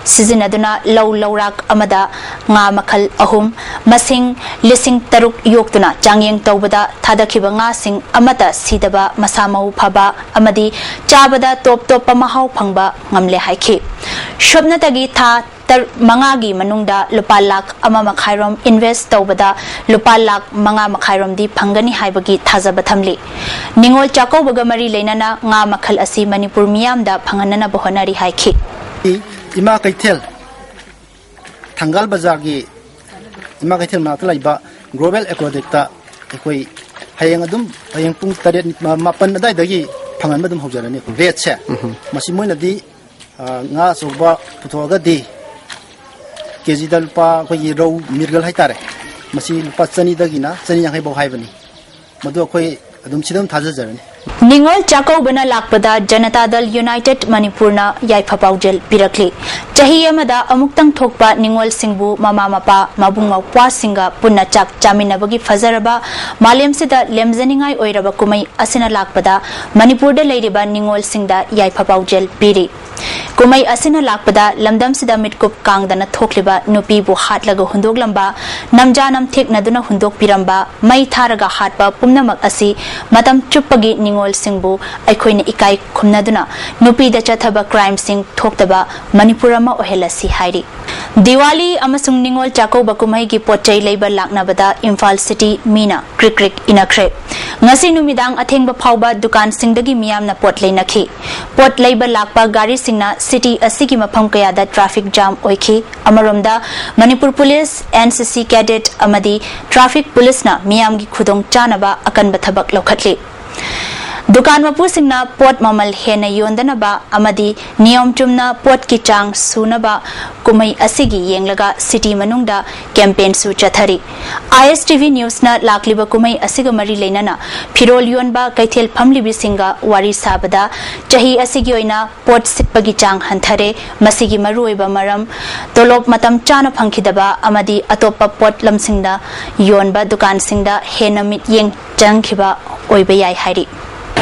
ꯁꯤꯖꯤꯟꯅꯗꯨꯅ ꯂꯧ ꯂꯧꯔꯥꯛ ꯑꯃꯗ ꯉꯥ ꯃꯈꯜ ꯑꯍꯨꯝ, ꯃꯁꯤꯡ ꯂꯤꯁꯤꯡ ꯇꯔꯨꯛ ꯌꯣꯛꯇꯨꯅ ꯆꯥꯡꯌꯦꯡ ꯇꯧꯕꯗ ꯊꯥꯗꯈꯤꯕ ꯉꯥꯁꯤꯡ ꯑꯃꯠꯇ ꯁꯤꯗꯕ, ꯃꯁꯥ ꯃꯎ ꯐꯕ ꯑꯃꯗꯤ ꯆꯥꯕꯗ ꯇꯣꯞ ꯇꯣꯞꯄ ꯃꯍꯥꯎ ꯐꯪꯕ ꯉꯝꯂꯦ ꯍꯥꯏꯈꯤ꯫ ꯁꯨꯞꯅꯇꯒꯤ ꯊꯥ ꯇꯔ-, ꯃꯉꯥꯒꯤ ꯃꯅꯨꯡꯗ ꯂꯨꯄꯥ ꯂꯥꯈ ꯑꯃ ꯃꯈꯥꯏꯔꯣꯝ invest ꯇꯧꯕꯗ ꯂꯨꯄꯥ ꯂꯥꯈ ꯃꯉꯥ ꯃꯈꯥꯏꯔꯣꯝꯗꯤ ꯐꯪꯒꯅꯤ ꯍꯥꯏꯕꯒꯤ ꯊꯥꯖꯕ ꯊꯝꯂꯤ꯫ ꯅꯤꯉꯣꯜ ꯆꯥꯛꯀꯧꯕꯒ ꯃꯔꯤ ꯂꯩꯅꯅ ꯉꯥ ꯃꯈꯜ ꯑꯁꯤ ꯃꯅꯤꯄꯨꯔ ꯃꯤꯌꯥꯝꯗ ꯐꯪꯍꯟꯅꯅꯕ ꯍꯣꯠꯅꯔꯤ ꯍꯥꯏꯈꯤ꯫ ꯏꯃꯥ ꯀꯩꯊꯦꯜ, ꯊꯪꯒꯥꯜ ꯕꯖꯥꯔꯒꯤ ꯏꯃꯥ ꯀꯩꯊꯦꯜ ꯃꯅꯥꯛꯇ ꯂꯩꯕ Global Aquatic ꯇ ꯑꯩꯈꯣꯏ ꯍꯌꯦꯡ ꯑꯗꯨꯝ, ꯍꯌꯦꯡ ꯄꯨꯡ ꯇꯔꯦꯠ, ꯃꯥꯄꯟ ꯑꯗꯨꯋꯥꯏꯗꯒꯤ ꯐꯪꯍꯟꯕ ꯑꯗꯨꯝ ꯍꯧꯖꯔꯅꯤ꯫ Rate ꯁꯦ, ꯃꯁꯤ ꯃꯣꯏꯅꯗꯤ, ꯑ, ꯉꯥ ꯑꯆꯧꯕ ꯄꯨꯊꯣꯛꯑꯒꯗꯤ ꯀꯦ ꯖꯤ ꯗ ꯂꯨꯄꯥ, ꯑꯩꯈꯣꯏꯒꯤ ꯔꯧ ꯃꯤꯔꯒꯜ ꯍꯥꯏꯇꯥꯔꯦ, ꯃꯁꯤ ꯂꯨꯄꯥ ꯆꯅꯤꯗꯒꯤꯅ ꯆꯅꯤ ꯌꯥꯡꯈꯩ ꯐꯥꯎ ꯍꯥꯏꯕꯅꯤ꯫ ꯃꯗꯨ ꯑꯩꯈꯣꯏ ꯑꯗꯨꯝ ꯁꯤꯗ ꯑꯗꯨꯝ ꯊꯥꯖꯖꯔꯅꯤ꯫ ꯅꯤꯉꯣꯜ ꯆꯥꯛꯀꯧꯕꯅ ꯂꯥꯛꯄꯗ ꯖꯅꯇꯥ ꯗꯜ ꯌꯨꯅꯥꯏꯇꯦꯗ ꯃꯅꯤꯄꯨꯔꯅ ꯌꯥꯏꯐ ꯄꯥꯎꯖꯦꯜ ꯄꯤꯔꯛꯂꯤ꯫ ꯆꯍꯤ ꯑꯃꯗ ꯑꯃꯨꯛꯇꯪ ꯊꯣꯛꯄ ꯅꯤꯉꯣꯜꯁꯤꯡꯕꯨ ꯃꯃꯥ ꯃꯄꯥ, ꯃꯕꯨꯡ ꯃꯧꯄ꯭ꯋꯥꯁꯤꯡꯒ ꯄꯨꯟꯅ ꯆꯥꯛ ꯆꯥꯃꯤꯟꯅꯕꯒꯤ ꯐꯖꯔꯕ ꯃꯥꯂꯦꯝꯁꯤꯗ ꯂꯦꯝꯖꯅꯤꯡꯉꯥꯏ ꯑꯣꯏꯔꯕ ꯀꯨꯝꯍꯩ ꯑꯁꯤꯅ ꯂꯥꯛꯄꯗ ꯃꯅꯤꯄꯨꯔꯗ ꯂꯩꯔꯤꯕ ꯅꯤꯉꯣꯜꯁꯤꯡꯗ ꯌꯥꯏꯐ ꯄꯥꯎꯖꯦꯜ ꯄꯤꯔꯤ꯫ ꯀꯨꯝꯍꯩ ꯑꯁꯤꯅ ꯂꯥꯛꯄꯗ ꯂꯝꯗꯝꯁꯤꯗ ꯃꯤꯠꯀꯨꯞ ꯀꯥꯡꯗꯅ ꯊꯣꯛꯂꯤꯕ ꯅꯨꯄꯤꯕꯨ ꯍꯥꯠꯂꯒ ꯍꯨꯟꯗꯣꯛꯂꯝꯕ, ꯅꯝꯖꯥ ꯅꯝꯊꯦꯛꯅꯗꯨꯅ ꯍꯨꯟꯗꯣꯛꯄꯤꯔꯝꯕ, ꯃꯩ ꯊꯥꯔꯒ ꯍꯥꯠꯄ ꯄꯨꯝꯅꯃꯛ ꯑꯁꯤ ꯃꯇꯝ ꯆꯨꯞꯄꯒꯤ ꯅꯤꯉꯣꯜꯁꯤꯡꯕꯨ ꯑꯩꯈꯣꯏꯅ ꯏꯀꯥꯏ ꯈꯨꯝꯅꯗꯨꯅ ꯅꯨꯄꯤꯗ ꯆꯠꯊꯕ crime ꯁꯤꯡ ꯊꯣꯛꯇꯕ ꯃꯅꯤꯄꯨꯔ ꯑꯃ ꯑꯣꯏꯍꯜꯂꯁꯤ ꯍꯥꯏꯔꯤ꯫ ꯗꯤꯋꯥꯂꯤ ꯑꯃꯁꯨꯡ ꯅꯤꯉꯣꯜ ꯆꯥꯛꯀꯧꯕ ꯀꯨꯝꯍꯩꯒꯤ ꯄꯣꯠ ꯆꯩ ꯂꯩꯕ ꯂꯥꯛꯅꯕꯗ ꯏꯝꯐꯥꯜ city ꯃꯤꯅ ꯀ꯭ꯔꯤꯛ ꯀ꯭ꯔꯤꯛ ꯏꯅꯈ꯭ꯔꯦ꯫ ꯉꯁꯤ ꯅꯨꯃꯤꯗꯥꯡ ꯑꯊꯦꯡꯕ ꯐꯥꯎꯕ ꯗꯨꯀꯥꯟꯁꯤꯡꯗꯒꯤ ꯃꯤꯌꯥꯝꯅ ꯄꯣꯠ ꯂꯩꯅꯈꯤ꯫ ꯄꯣꯠ ꯂꯩꯕ ꯂꯥꯛꯄ ꯒꯥꯔꯤꯁꯤꯡꯅ city ꯑꯁꯤꯒꯤ ꯃꯐꯝ ꯀꯌꯥꯗ traffic jam ꯑꯣꯏꯈꯤ꯫ ꯑꯃꯔꯣꯝꯗ, Manipur police, N C C cadet ꯑꯃꯗꯤ traffic ꯄꯨꯂꯤꯁꯅ ꯃꯤꯌꯥꯝꯒꯤ ꯈꯨꯗꯣꯡ ꯆꯥꯅꯕ ꯑꯀꯟꯕ ꯊꯕꯛ ꯂꯧꯈꯠꯂꯤ꯫ ꯗꯨꯀꯥꯟ ꯃꯄꯨꯁꯤꯡꯅ ꯄꯣꯠ ꯃꯃꯜ ꯍꯦꯟꯅ ꯌꯣꯟꯗꯅꯕ ꯑꯃꯗꯤ ꯅꯤꯌꯣꯝ ꯆꯨꯝꯅ ꯄꯣꯠꯀꯤ ꯆꯥꯡ ꯁꯨꯅꯕ ꯀꯨꯝꯍꯩ ꯑꯁꯤꯒꯤ ꯌꯦꯡꯂꯒ city ꯃꯅꯨꯡꯗ campaign ꯁꯨ ꯆꯠꯊꯔꯤ꯫ I S T V news ꯅ ꯂꯥꯛꯂꯤꯕ ꯀꯨꯝꯍꯩ ꯑꯁꯤꯒ ꯃꯔꯤ ꯂꯩꯅꯅ ꯐꯤꯔꯣꯜ ꯌꯣꯟꯕ ꯀꯩꯊꯦꯜ ꯐꯝꯂꯤꯕꯤꯁꯤꯡꯒ ꯋꯥꯔꯤ ꯁꯥꯕꯗ, ꯆꯍꯤ ꯑꯁꯤꯒꯤ ꯑꯣꯏꯅ ꯄꯣꯠ ꯁꯤꯠꯄꯒꯤ ꯆꯥꯡ ꯍꯟꯊꯔꯦ꯫ ꯃꯁꯤꯒꯤ ꯃꯔꯨꯑꯣꯏꯕ ꯃꯔꯝ, ꯇꯣꯂꯣꯞ ꯃꯇꯝ ꯆꯥꯅ ꯐꯪꯈꯤꯗꯕ ꯑꯃꯗꯤ ꯑꯇꯣꯞꯄ ꯄꯣꯠꯂꯝꯁꯤꯡꯗ ꯌꯣꯟꯕ ꯗꯨꯀꯥꯟꯁꯤꯡꯗ ꯍꯦꯟꯅ ꯃꯤꯠꯌꯦꯡ ꯆꯪꯈꯤꯕ ꯑꯣꯏꯕ ꯌꯥꯏ ꯍꯥꯏꯔꯤ꯫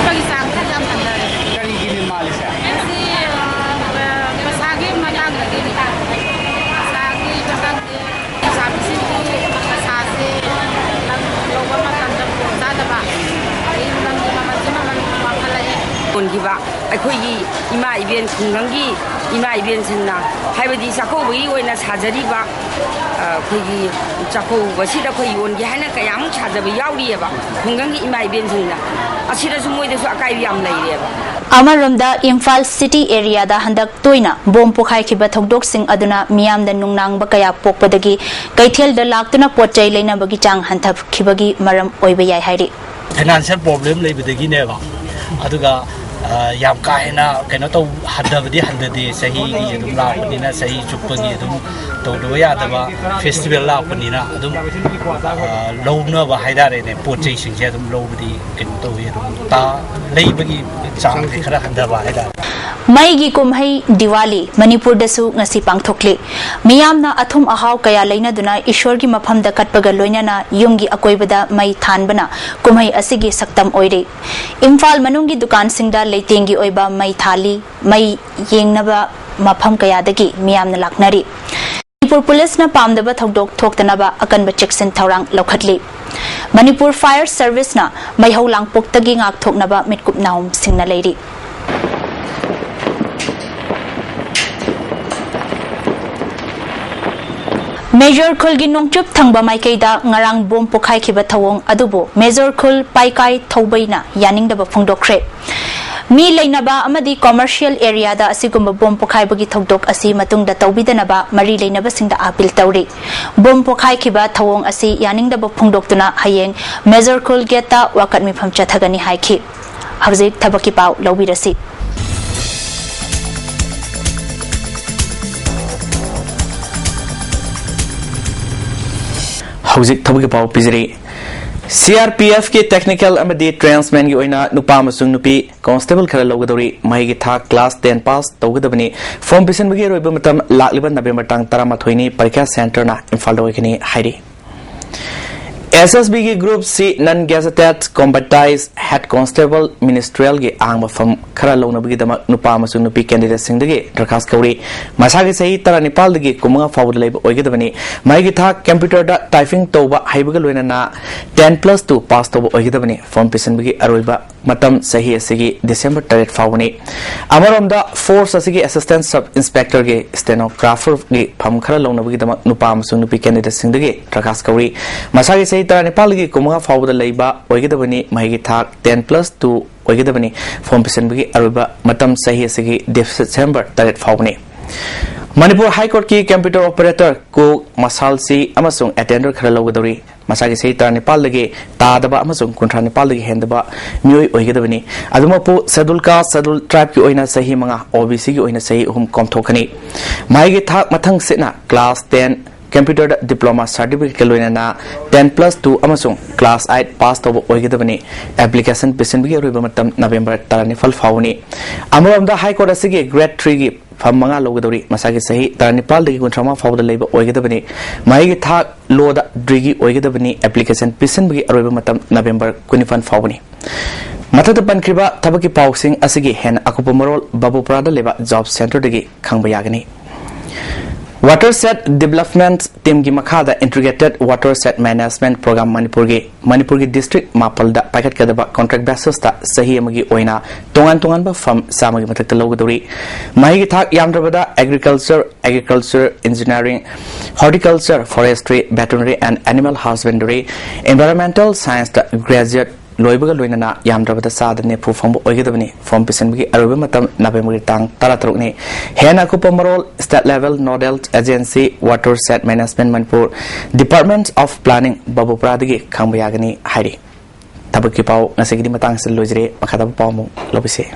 ꯄꯒꯤ ꯆꯥꯡꯁꯦ ꯌꯥꯝ ꯍꯟꯊꯔꯦ꯫ ꯀꯔꯤꯒꯤꯅꯤ ꯃꯥꯜꯂꯤꯁꯦ? ꯃꯁꯤ, ꯑ, ꯄꯩꯁꯥꯒꯤ ꯃꯇꯥꯡꯗꯒꯤꯅꯤ꯫ ꯈꯤꯕ ꯑꯩꯈꯣꯏꯒꯤ ꯏꯃꯥ ꯏꯕꯦꯟ ꯈꯨꯡꯒꯪꯒꯤ ꯏꯃꯥ ꯏꯕꯦꯟꯁꯤꯡꯅ, ꯍꯥꯏꯕꯗꯤ ꯆꯥꯛꯀꯧꯕꯒꯤ ꯑꯣꯏꯅ ꯁꯥꯖꯔꯤꯕ, ꯑ, ꯑꯩꯈꯣꯏꯒꯤ ꯆꯥꯛꯀꯧꯕꯁꯤꯗ ꯑꯩꯈꯣꯏ ꯌꯣꯟꯒꯦ ꯍꯥꯏꯅ ꯀꯌꯥꯃꯨꯛ ꯁꯥꯖꯕ ꯌꯥꯎꯔꯤꯑꯕ ꯈꯨꯡꯒꯪꯒꯤ ꯏꯃꯥ ꯏꯕꯦꯟꯁꯤꯡꯅ꯫ ꯑꯁꯤꯗꯁꯨ ꯃꯣꯏꯗꯁꯨ ꯑꯀꯥꯏꯕ ꯌꯥꯝ ꯂꯩꯔꯦꯕ꯫ ꯑꯃꯔꯣꯝꯗ, ꯏꯝꯐꯥꯜ ꯁꯤꯇꯤ ꯑꯦꯔꯤꯌꯥꯗ ꯍꯟꯗꯛ ꯇꯣꯏꯅ ꯕꯣꯝ ꯄꯣꯈꯥꯏꯈꯤꯕ ꯊꯧꯗꯣꯛꯁꯤꯡ ꯑꯗꯨꯅ ꯃꯤꯌꯥꯝꯗ ꯅꯨꯡꯅꯥꯡꯕ ꯀꯌꯥ ꯄꯣꯛꯄꯗꯒꯤ ꯀꯩꯊꯦꯜꯗ ꯂꯥꯛꯇꯨꯅ ꯄꯣꯠ ꯆꯩ ꯂꯩꯅꯕꯒꯤ ꯆꯥꯡ ꯍꯟꯊꯈꯤꯕꯒꯤ ꯃꯔꯝ ꯑꯣꯏꯕ ꯌꯥꯏ ꯍꯥꯏꯔꯤ꯫ ꯐꯥꯏꯅꯥꯟꯁꯤꯌꯦꯜ ꯄ꯭ꯔꯣꯕ꯭ꯂꯦꯝ ꯂꯩꯕꯗꯒꯤꯅꯦꯕ꯫ ꯑꯗꯨꯒ ꯑ, ꯌꯥꯝ ꯀꯥ ꯍꯦꯟꯅ ꯀꯩꯅꯣ ꯇꯧ ꯍꯟꯊꯕꯗꯤ ꯍꯟꯊꯗꯦ꯫ ꯆꯍꯤꯒꯤ ꯑꯗꯨꯝ ꯂꯥꯛꯄꯅꯤꯅ, ꯆꯍꯤ ꯆꯨꯞꯄꯒꯤ ꯑꯗꯨꯝ ꯇꯧꯗꯕ ꯌꯥꯗꯕ ꯐꯦꯁꯇꯤꯚꯦꯜ ꯂꯥꯛꯄꯅꯤꯅ ꯑꯗꯨꯝ, ꯑ, ꯂꯧꯅꯕ ꯍꯥꯏꯇꯥꯔꯦꯅꯦ, ꯄꯣꯠ ꯆꯩꯁꯤꯡꯁꯦ ꯑꯗꯨꯝ ꯂꯧꯕꯗꯤ ꯀꯩꯅꯣ ꯇꯧꯋꯤ꯫ ꯑꯗꯨꯝ ꯇꯥ ꯂꯩꯕꯒꯤ ꯆꯥꯡꯁꯦ ꯈꯔ ꯍꯟꯊꯕ ꯍꯥꯏꯇꯥꯔꯦ꯫ ꯃꯩꯒꯤ ꯀꯨꯝꯍꯩ ꯗꯤꯋꯥꯂꯤ ꯃꯅꯤꯄꯨꯔꯗꯁꯨ ꯉꯁꯤ ꯄꯥꯡꯊꯣꯛꯂꯤ꯫ ꯃꯤꯌꯥꯝꯅ ꯑꯊꯨꯝ ꯑꯍꯥꯎ ꯀꯌꯥ ꯂꯩꯅꯗꯨꯅ ꯏꯁꯣꯔꯒꯤ ꯃꯐꯝꯗ ꯀꯠꯄꯒ ꯂꯣꯏꯅꯅ ꯌꯨꯝꯒꯤ ꯑꯀꯣꯏꯕꯗ ꯃꯩ ꯊꯥꯟꯕꯅ ꯀꯨꯝꯍꯩ ꯑꯁꯤꯒꯤ ꯁꯛꯇꯝ ꯑꯣꯏꯔꯤ꯫ ꯏꯝꯐꯥꯜ ꯃꯅꯨꯡꯒꯤ ꯗꯨꯀꯥꯟꯁꯤꯡꯗ ꯂꯩꯇꯦꯡꯒꯤ ꯑꯣꯏꯕ ꯃꯩ ꯊꯥꯜꯂꯤ꯫ ꯃꯩ ꯌꯦꯡꯅꯕ ꯃꯐꯝ ꯀꯌꯥꯗꯒꯤ ꯃꯤꯌꯥꯝꯅ ꯂꯥꯛꯅꯔꯤ꯫ ꯃꯅꯤꯄꯨꯔ ꯄꯨꯂꯤꯁꯅ ꯄꯥꯝꯗꯕ ꯊꯧꯗꯣꯛ ꯊꯣꯛꯇꯅꯕ ꯑꯀꯟꯕ ꯆꯦꯛꯁꯤꯟ ꯊꯧꯔꯥꯡ ꯂꯧꯈꯠꯂꯤ꯫ ꯃꯅꯤꯄꯨꯔ ꯐꯥꯌꯔ ꯁꯔꯚꯤꯁꯅ ꯃꯩꯍꯧ ꯂꯥꯡꯄꯣꯛꯇꯒꯤ ꯉꯥꯛꯊꯣꯛꯅꯕ ꯃꯤꯠꯀꯨꯞ ꯅꯥꯍꯨꯝꯁꯤꯡꯅ ꯂꯩꯔꯤ꯫ ꯃꯦꯖꯣꯔ ꯈꯨꯜꯒꯤ ꯅꯣꯡꯆꯨꯞ ꯊꯪꯕ ꯃꯥꯏꯀꯩꯗ ꯉꯔꯥꯡ ꯕꯣꯝ ꯄꯣꯈꯥꯏꯈꯤꯕ ꯊꯧꯑꯣꯡ ꯑꯗꯨꯕꯨ ꯃꯦꯖꯣꯔ ꯈꯨꯜ ꯄꯥꯏꯀꯥꯏ ꯊꯧꯕꯩꯅ ꯌꯥꯅꯤꯡꯗꯕ ꯐꯣꯡꯗꯣꯛꯈ꯭ꯔꯦ꯫ ꯃꯤ ꯂꯩꯅꯕ ꯑꯃꯗꯤ ꯀꯃꯔꯁꯤꯌꯦꯜ ꯑꯦꯔꯤꯌꯥꯗ ꯑꯁꯤꯒꯨꯝꯕ ꯕꯣꯝ ꯄꯣꯈꯥꯏꯕꯒꯤ ꯊꯧꯗꯣꯛ ꯑꯁꯤ ꯃꯇꯨꯡꯗ ꯇꯧꯕꯤꯗꯅꯕ ꯃꯔꯤ ꯂꯩꯅꯕꯁꯤꯡꯗ ꯑꯥꯄꯤꯜ ꯇꯧꯔꯤ꯫ ꯕꯣꯝ ꯄꯣꯈꯥꯏꯈꯤꯕ ꯊꯧꯑꯣꯡ ꯑꯁꯤ ꯌꯥꯅꯤꯡꯗꯕ ꯐꯣꯡꯗꯣꯛꯇꯨꯅ ꯍꯌꯦꯡ ꯃꯦꯖꯣꯔ ꯈꯨꯜ ꯒꯦꯠꯇ ꯋꯥꯀꯠ ꯃꯤꯐꯝ ꯆꯠꯊꯒꯅꯤ ꯍꯥꯏꯈꯤ꯫ ꯍꯧꯖꯤꯛ ꯊꯕꯛꯀꯤ ꯄꯥꯎ ꯂꯧꯕꯤꯔꯁꯤ꯫ ꯍꯧꯖꯤꯛ ꯊꯕꯛꯀꯤ ꯄꯥꯎ ꯄꯤꯖꯔꯤ꯫ ꯁꯤ ꯑꯥꯔ ꯄꯤ ꯑꯦꯐꯀꯤ ꯇꯦꯛꯅꯤꯀꯦꯜ ꯑꯃꯗꯤ ꯇ꯭ꯔꯦꯟꯁꯃꯦꯟꯒꯤ ꯑꯣꯏꯅ ꯅꯨꯄꯥ ꯑꯃꯁꯨꯡ ꯅꯨꯄꯤ ꯀꯣꯟꯁꯇꯦꯕꯜ ꯈꯔ ꯂꯧꯒꯗꯧꯔꯤ꯫ ꯃꯍꯩꯒꯤ ꯊꯥꯛ ꯀ꯭ꯂꯥꯁ ꯇꯦꯟ ꯄꯥꯁ ꯇꯧꯒꯗꯕꯅꯤ꯫ ꯐꯣꯔꯝ ꯄꯤꯁꯤꯟꯕꯒꯤ ꯑꯔꯣꯏꯕ ꯃꯇꯝ ꯂꯥꯛꯂꯤꯕ ꯅꯕꯦꯝꯕꯔ ꯇꯥꯡ ꯇꯔꯥꯃꯥꯊꯣꯏꯅꯤ꯫ ꯄꯔꯤꯈ꯭ꯌꯥ ꯁꯦꯟꯇꯔꯅ ꯏꯝꯐꯥꯜꯗ ꯑꯣꯏꯒꯅꯤ ꯍꯥꯏꯔꯤ꯫ ꯑꯦꯁ ꯑꯦꯁ ꯕꯤꯒꯤ Group C Non Gazetted Combatant Head Constable Ministerialꯒꯤ ꯑꯍꯥꯡꯕ ꯐꯝ ꯈꯔ ꯂꯧꯅꯕꯒꯤꯗꯃꯛ ꯅꯨꯄꯥ ꯑꯃꯁꯨꯡ ꯅꯨꯄꯤ candidateꯁꯤꯡꯗꯒꯤ ꯗꯔꯈꯥꯁ ꯀꯧꯔꯤ꯫ ꯃꯁꯥꯒꯤ ꯆꯍꯤ ꯇꯔꯥꯅꯤꯄꯥꯜꯗꯒꯤ ꯀꯨꯟꯃꯉꯥ ꯐꯥꯎꯕꯗ ꯂꯩꯕ ꯑꯣꯏꯒꯗꯕꯅꯤ꯫ ꯃꯍꯩꯒꯤ ꯊꯥꯛ computerꯗ typing ꯇꯧꯕ ꯍꯩꯕꯒ ꯂꯣꯏꯅꯅ ten plus two pass ꯇꯧꯕ ꯑꯣꯏꯒꯗꯕꯅꯤ꯫ Form ꯄꯤꯁꯤꯟꯕꯒꯤ ꯑꯔꯣꯏꯕ ꯃꯇꯝ ꯆꯍꯤ ꯑꯁꯤꯒꯤ December ꯇꯔꯦꯠ ꯐꯥꯎꯕꯅꯤ꯫ ꯑꯃꯔꯣꯝꯗ, Force ꯑꯁꯤꯒꯤ Assistant Sub Inspectorꯒꯤ stenographerꯒꯤ ꯐꯝ ꯈꯔ ꯂꯧꯅꯕꯒꯤꯗꯃꯛ ꯅꯨꯄꯥ ꯑꯃꯁꯨꯡ ꯅꯨꯄꯤ candidateꯁꯤꯡꯗꯒꯤ ꯗꯔꯈꯥꯁ ꯀꯧꯔꯤ꯫ ꯃꯁꯥꯒꯤ ꯆꯍꯤ ꯇꯔꯥꯅꯤꯄꯥꯜꯗꯒꯤ ꯀꯨꯟꯃꯉꯥ ꯐꯥꯎꯕꯗ ꯂꯩꯕ ꯑꯣꯏꯒꯗꯕꯅꯤ꯫ ꯃꯍꯩꯒꯤ ꯊꯥꯛ ten plus two ꯑꯣꯏꯒꯗꯕꯅꯤ꯫ Form ꯄꯤꯁꯤꯟꯕꯒꯤ ꯑꯔꯣꯏꯕ ꯃꯇꯝ ꯆꯍꯤ ꯑꯁꯤꯒꯤ December ꯇꯔꯦꯠ ꯐꯥꯎꯕꯅꯤ꯫ Manipur High Courtꯀꯤ computer operator, cook, masseur ꯑꯃꯁꯨꯡ attender ꯈꯔ ꯂꯧꯒꯗꯧꯔꯤ꯫ ꯃꯁꯥꯒꯤ ꯆꯍꯤ ꯇꯔꯥꯅꯤꯄꯥꯜꯗꯒꯤ ꯇꯥꯗꯕ ꯑꯃꯁꯨꯡ ꯀꯨꯟꯊ꯭ꯔꯥ ꯅꯤꯄꯥꯜꯗꯒꯤ ꯍꯦꯟꯗꯕ ꯃꯤꯑꯣꯏ ꯑꯣꯏꯒꯗꯕꯅꯤ꯫ ꯑꯗꯨꯃꯛꯄꯨ, Scheduled Caste, Scheduled Tribeꯀꯤ ꯑꯣꯏꯅ ꯆꯍꯤ ꯃꯉꯥ, OBCꯒꯤ ꯑꯣꯏꯅ ꯆꯍꯤ ꯑꯍꯨꯝ ꯀꯣꯝꯊꯣꯛꯀꯅꯤ꯫ ꯃꯍꯩꯒꯤ ꯊꯥꯛ ꯃꯊꯪ ꯁꯤꯠꯅ class ten, computerꯗ diploma certificateꯀ ꯂꯣꯏꯅꯅ ten plus two ꯑꯃꯁꯨꯡ class eight pass ꯇꯧꯕ ꯑꯣꯏꯒꯗꯕꯅꯤ꯫ Application ꯄꯤꯁꯤꯟꯕꯒꯤ ꯑꯔꯣꯏꯕ ꯃꯇꯝ November ꯇꯔꯥꯅꯤꯄꯥꯜ ꯐꯥꯎꯕꯅꯤ꯫ ꯑꯃꯔꯣꯝꯗ, High Court ꯑꯁꯤꯒꯤ Grade threeꯒꯤ ꯐꯝ ꯃꯉꯥ ꯂꯧꯒꯗꯧꯔꯤ꯫ ꯃꯁꯥꯒꯤ ꯆꯍꯤ ꯇꯔꯥꯅꯤꯄꯥꯜꯗꯒꯤ ꯀꯨꯟꯊ꯭ꯔꯥ ꯃꯉꯥ ꯐꯥꯎꯕꯗ ꯂꯩꯕ ꯑꯣꯏꯒꯗꯕꯅꯤ꯫ ꯃꯍꯩꯒꯤ ꯊꯥꯛ lawꯗ degreeꯒꯤ ꯑꯣꯏꯒꯗꯕꯅꯤ꯫ Application ꯄꯤꯁꯤꯟꯕꯒꯤ ꯑꯔꯣꯏꯕ ꯃꯇꯝ November ꯀꯨꯟꯅꯤꯄꯥꯜ ꯐꯥꯎꯕꯅꯤ꯫ ꯃꯊꯛꯇ ꯄꯟꯈ꯭ꯔꯤꯕ ꯊꯕꯛꯀꯤ ꯄꯥꯎꯁꯤꯡ ꯑꯁꯤꯒꯤ ꯍꯦꯟꯅ ꯑꯀꯨꯞꯄ ꯃꯔꯣꯜ ꯕꯥꯕꯨꯄꯨꯔꯥꯗ ꯂꯩꯕ Job Centreꯗꯒꯤ ꯈꯪꯕ ꯌꯥꯒꯅꯤ꯫ Watershed Development Teamꯒꯤ ꯃꯈꯥꯗ Integrated Watershed Management Program ꯃꯅꯤꯄꯨꯔꯒꯤ, ꯃꯅꯤꯄꯨꯔꯒꯤ district ꯃꯥꯄꯜꯗ ꯄꯥꯏꯈꯠꯀꯗꯕ contract basisꯇ ꯆꯍꯤ ꯑꯃꯒꯤ ꯑꯣꯏꯅ ꯇꯣꯉꯥꯟ ꯇꯣꯉꯥꯟꯕ ꯐꯝ ꯆꯥꯝꯃꯒꯤ ꯃꯊꯛꯇ ꯂꯧꯒꯗꯧꯔꯤ꯫ ꯃꯍꯩꯒꯤ ꯊꯥꯛ ꯌꯥꯝꯗ꯭ꯔꯕꯗ Agriculture, Agriculture Engineering, Horticulture, Forestry, Veterinary and Animal Husbandry, Environmental Scienceꯇ graduate ꯂꯣꯏꯕꯒ ꯂꯣꯏꯅꯅ ꯌꯥꯝꯗ꯭ꯔꯕꯗ ꯆꯥꯗ ꯅꯤꯐꯨ ꯐꯪꯕ ꯑꯣꯏꯒꯗꯕꯅꯤ꯫ Form ꯄꯤꯁꯤꯟꯕꯒꯤ ꯑꯔꯣꯏꯕ ꯃꯇꯝ Novemberꯒꯤ ꯇꯥꯡ ꯇꯔꯥꯇꯔꯨꯛꯅꯤ꯫ ꯍꯦꯟꯅ ꯑꯀꯨꯞꯄ ꯃꯔꯣꯜ State Level Nodal Agency, Watershed Management Manipur, Department of Planning, ꯕꯥꯕꯨꯄꯨꯔꯥꯗꯒꯤ ꯈꯪꯕ ꯌꯥꯒꯅꯤ ꯍꯥꯏꯔꯤ꯫ ꯊꯕꯛꯀꯤ ꯄꯥꯎ ꯉꯁꯤꯒꯤꯗꯤ ꯃꯇꯥꯡ ꯑꯁꯤꯗ ꯂꯣꯏꯖꯔꯦ꯫ ꯃꯈꯥ ꯇꯥꯕ ꯄꯥꯎ ꯑꯃꯨꯛ ꯂꯧꯕꯤꯁꯤ꯫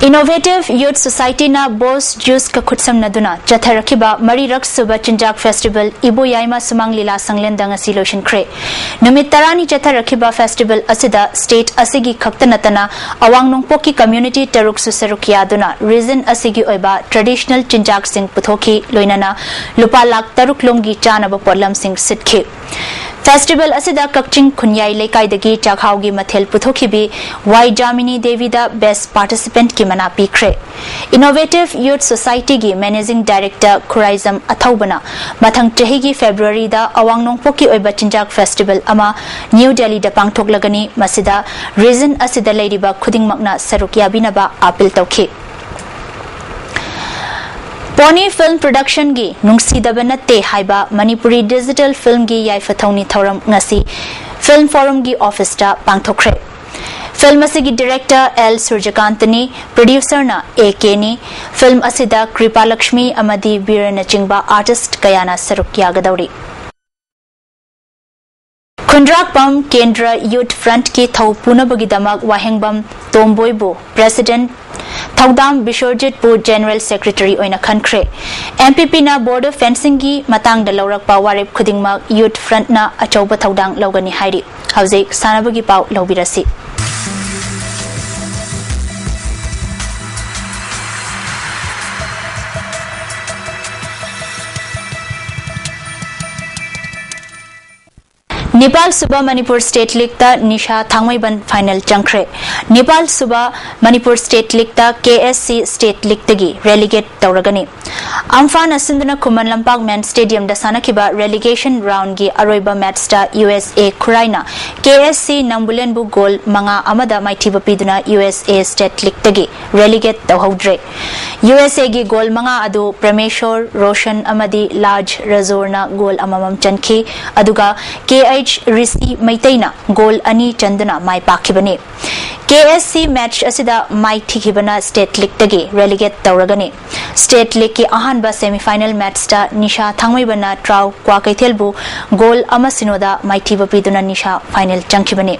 Innovative Youth Society ꯅ ꯕꯣꯁ ꯖꯨꯁꯀ ꯈꯨꯠꯁꯝꯅꯗꯨꯅ ꯆꯠꯊꯔꯛꯈꯤꯕ ꯃꯔꯤꯔꯛ ꯁꯨꯕ ꯆꯤꯟꯖꯥꯛ ꯐꯦꯁꯇꯤꯚꯦꯜ ꯏꯕꯣꯌꯥꯏꯃ ꯁꯨꯃꯥꯡ ꯂꯤꯂꯥ ꯁꯪꯂꯦꯟꯗ ꯉꯁꯤ ꯂꯣꯏꯁꯤꯟꯈ꯭ꯔꯦ꯫ ꯅꯨꯃꯤꯠ ꯇꯔꯥꯅꯤ ꯆꯠꯊꯔꯛꯈꯤꯕ ꯐꯦꯁꯇꯤꯚꯦꯜ ꯑꯁꯤꯗ ꯁ꯭ꯇꯦꯠ ꯑꯁꯤꯒꯤ ꯈꯛꯇ ꯅꯠꯇꯅ ꯑꯋꯥꯡ ꯅꯣꯡꯄꯣꯛꯀꯤ ꯀꯝꯃ꯭ꯌꯨꯅꯤꯇꯤ ꯇꯔꯨꯛꯁꯨ ꯁꯔꯨꯛ ꯌꯥꯗꯨꯅ ꯔꯤꯖꯟ ꯑꯁꯤꯒꯤ ꯑꯣꯏꯕ ꯇ꯭ꯔꯦꯗꯤꯁꯅꯦꯜ ꯆꯤꯟꯖꯥꯛꯁꯤꯡ ꯄꯨꯊꯣꯛꯈꯤ, ꯂꯣꯏꯅꯅ ꯂꯨꯄꯥ ꯂꯥꯈ ꯇꯔꯨꯛ ꯂꯣꯝꯒꯤ ꯆꯥꯅꯕ ꯄꯣꯠꯂꯝꯁꯤꯡ ꯁꯤꯠꯈꯤ꯫ ꯐꯦꯁꯇꯤꯚꯦꯜ ꯑꯁꯤꯗ ꯀꯛꯆꯤꯡ ꯈꯨꯟꯌꯥꯏ ꯂꯩꯀꯥꯏꯗꯒꯤ ꯆꯥꯛꯍꯥꯎꯒꯤ ꯃꯊꯦꯜ ꯄꯨꯊꯣꯛꯈꯤꯕꯤ ꯋꯥꯏ ꯖꯥꯃꯤꯅꯤ ꯗꯦꯕꯤꯗ ꯕꯦꯁ ꯄꯥꯔꯇꯤꯁꯤꯄꯦꯟꯠꯀꯤ ꯃꯅꯥ ꯄꯤꯈ꯭ꯔꯦ꯫ Innovative Youth Society ꯒꯤ ꯃꯦꯅꯦꯖꯤꯡ ꯗꯥꯏꯔꯦꯛꯇꯔ ꯈꯨꯔꯥꯏꯖꯝ ꯑꯊꯧꯕꯅ ꯃꯊꯪ ꯆꯍꯤꯒꯤ ꯐꯦꯕ꯭ꯔꯨꯋꯥꯔꯤꯗ ꯑꯋꯥꯡ ꯅꯣꯡꯄꯣꯛꯀꯤ ꯑꯣꯏꯕ ꯆꯤꯟꯖꯥꯛ ꯐꯦꯁꯇꯤꯚꯦꯜ ꯑꯃ ꯅ꯭ꯌꯨ ꯗꯦꯜꯂꯤꯗ ꯄꯥꯡꯊꯣꯛꯂꯒꯅꯤ, ꯃꯁꯤꯗ ꯔꯤꯖꯟ ꯑꯁꯤꯗ ꯂꯩꯔꯤꯕ ꯈꯨꯗꯤꯡꯃꯛꯅ ꯁꯔꯨꯛ ꯌꯥꯕꯤꯅꯕ ꯑꯥꯄꯤꯜ ꯇꯧꯈꯤ꯫ ꯄꯣꯅꯤ ꯐꯤꯜꯝ ꯄ꯭ꯔꯣꯗꯛꯁꯟꯒꯤ ꯅꯨꯡꯁꯤꯗꯕ ꯅꯠꯇꯦ ꯍꯥꯏꯕ ꯃꯅꯤꯄꯨꯔꯤ ꯗꯤꯖꯤꯇꯦꯜ ꯐꯤꯜꯝꯒꯤ ꯌꯥꯏꯐ ꯊꯧꯅꯤ ꯊꯧꯔꯝ ꯉꯁꯤ ꯐꯤꯜꯝ ꯐꯣꯔꯝꯒꯤ ꯑꯣꯐꯤꯁꯇ ꯄꯥꯡꯊꯣꯛꯈ꯭ꯔꯦ꯫ ꯐꯤꯜꯝ ꯑꯁꯤꯒꯤ ꯗꯤꯔꯦꯛꯇꯔ ꯑꯦꯜ ꯁꯨꯔꯖꯀꯥꯟꯇꯅꯤ, ꯄ꯭ꯔꯣꯗ꯭ꯌꯨꯁꯔꯅ ꯑꯦ ꯀꯦꯅꯤ꯫ ꯐꯤꯜꯝ ꯑꯁꯤꯗ ꯀ꯭ꯔꯤꯄꯥ ꯂꯛꯁꯃꯤ ꯑꯃꯗꯤ ꯕꯤꯔꯅꯆꯤꯡꯕ ꯑꯥꯔꯇꯤꯁ꯭ꯠ ꯀꯌꯥꯅ ꯁꯔꯨꯛ ꯌꯥꯒꯗꯧꯔꯤ꯫ ꯈꯨꯟꯗ꯭ꯔꯥꯛꯄꯝ ꯀꯦꯟꯗ꯭ꯔ ꯌꯨꯊ ꯐ꯭ꯔꯟꯠꯀꯤ ꯊꯧ ꯄꯨꯅꯕꯒꯤꯗꯃꯛ ꯋꯥꯍꯦꯡꯕꯝ ꯇꯣꯝꯕꯣꯏꯕꯨ ꯄ꯭ꯔꯦꯁꯤꯗꯦꯟꯠ, ꯊꯧꯗꯥꯝ ꯕꯤꯁ꯭ꯋꯔꯖꯤꯠꯄꯨ ꯖꯦꯅꯔꯦꯜ ꯁꯦꯀ꯭ꯔꯦꯇꯔꯤ ꯑꯣꯏꯅ ꯈꯟꯈ꯭ꯔꯦ꯫ ꯑꯦꯝ ꯄꯤ ꯄꯤꯅ ꯕꯣꯔꯗ ꯑꯣꯐ ꯐꯦꯟꯁꯤꯡꯒꯤ ꯃꯇꯥꯡꯗ ꯂꯧꯔꯛꯄ ꯋꯥꯔꯦꯞ ꯈꯨꯗꯤꯡꯃꯛ ꯌꯨꯊ ꯐ꯭ꯔꯟꯠꯅ ꯑꯆꯧꯕ ꯊꯧꯗꯥꯡ ꯂꯧꯒꯅꯤ ꯍꯥꯏꯔꯤ꯫ ꯍꯧꯖꯤꯛ ꯁꯥꯟꯅꯕꯒꯤ ꯄꯥꯎ ꯂꯧꯕꯤꯔꯁꯤ꯫ ꯅꯤꯄꯥꯜ ꯁꯨꯕ ꯃꯅꯤꯄꯨꯔ ꯁ꯭ꯇꯦꯠ ꯂꯤꯒꯇ ꯅꯤꯁꯥ ꯊꯥꯡꯃꯩꯕꯟ ꯐꯥꯏꯅꯦꯜ ꯆꯪꯈ꯭ꯔꯦ꯫ ꯅꯤꯄꯥꯜ ꯁꯨꯕ ꯃꯅꯤꯄꯨꯔ ꯁ꯭ꯇꯦꯠ ꯂꯤꯒꯇ ꯀꯦ ꯑꯦꯁ ꯁꯤ ꯁ꯭ꯇꯦꯠ ꯂꯤꯒꯇꯒꯤ ꯔꯦꯂꯤꯒꯦꯠ ꯇꯧꯔꯒꯅꯤ꯫ ꯑꯝꯐꯥꯅ ꯁꯤꯟꯗꯨꯅ ꯈꯨꯃꯟ ꯂꯝꯄꯥꯛ ꯃꯦꯟ ꯁ꯭ꯇꯦꯗꯤꯌꯝꯗ ꯁꯥꯟꯅꯈꯤꯕ ꯔꯦꯂꯤꯒꯦꯁꯟ ꯔꯥꯎꯟꯒꯤ ꯑꯔꯣꯏꯕ ꯃꯦꯆꯇ ꯌꯨ ꯑꯦꯁ ꯑꯦ ꯈꯨꯔꯥꯏꯅ ꯀꯦ ꯑꯦꯁ ꯁꯤ ꯅꯝꯕꯨꯂꯦꯟꯕꯨ ꯒꯣꯜ ꯃꯉꯥ ꯑꯃꯗ ꯃꯥꯏꯊꯤꯕ ꯄꯤꯗꯨꯅ ꯌꯨ ꯑꯦꯁ ꯑꯦ ꯁ꯭ꯇꯦꯠ ꯂꯤꯒꯇꯒꯤ ꯔꯦꯂꯤꯒꯦꯠ ꯇꯧꯍꯧꯗ꯭ꯔꯦ꯫ ꯌꯨ ꯑꯦꯁ ꯑꯦꯒꯤ ꯒꯣꯜ ꯃꯉꯥ ꯑꯗꯨ ꯄ꯭ꯔꯃꯦꯁꯣꯔ, ꯔꯣꯁꯟ ꯑꯃꯗꯤ ꯂꯥꯖ ꯔꯖꯣꯔꯅ ꯒꯣꯜ ꯑꯃꯃꯝ ꯆꯟꯈꯤ, ꯑꯗꯨꯒ ꯀꯦ ꯑꯩꯆ ꯔꯤꯁꯤ ꯃꯩꯇꯩꯅ ꯒꯣꯜ ꯑꯅꯤ ꯆꯟꯗꯨꯅ ꯃꯥꯏ ꯄꯥꯛꯈꯤꯕꯅꯤ꯫ ꯀꯦ ꯑꯦꯁ ꯁꯤ ꯃꯦꯠꯆ ꯑꯁꯤꯗ ꯃꯥꯏꯊꯤꯈꯤꯕꯅ ꯁ꯭ꯇꯦꯠ ꯂꯤꯒꯇꯒꯤ ꯔꯦꯂꯤꯒꯦꯠ ꯇꯧꯔꯒꯅꯤ꯫ ꯁ꯭ꯇꯦꯠ ꯂꯤꯒꯀꯤ ꯑꯍꯥꯟꯕ ꯁꯦꯃꯤꯐꯥꯏꯅꯦꯜ ꯃꯦꯠꯆꯇ ꯅꯤꯁꯥ ꯊꯥꯡꯃꯩꯕꯟꯅ ꯇ꯭ꯔꯥꯎ ꯀ꯭ꯋꯥꯀꯩꯊꯦꯜꯕꯨ ꯒꯣꯜ ꯑꯃ ꯁꯤꯅꯣꯗ ꯃꯥꯏꯊꯤꯕ ꯄꯤꯗꯨꯅ ꯅꯤꯁꯥ ꯐꯥꯏꯅꯦꯜ ꯆꯪꯈꯤꯕꯅꯤ꯫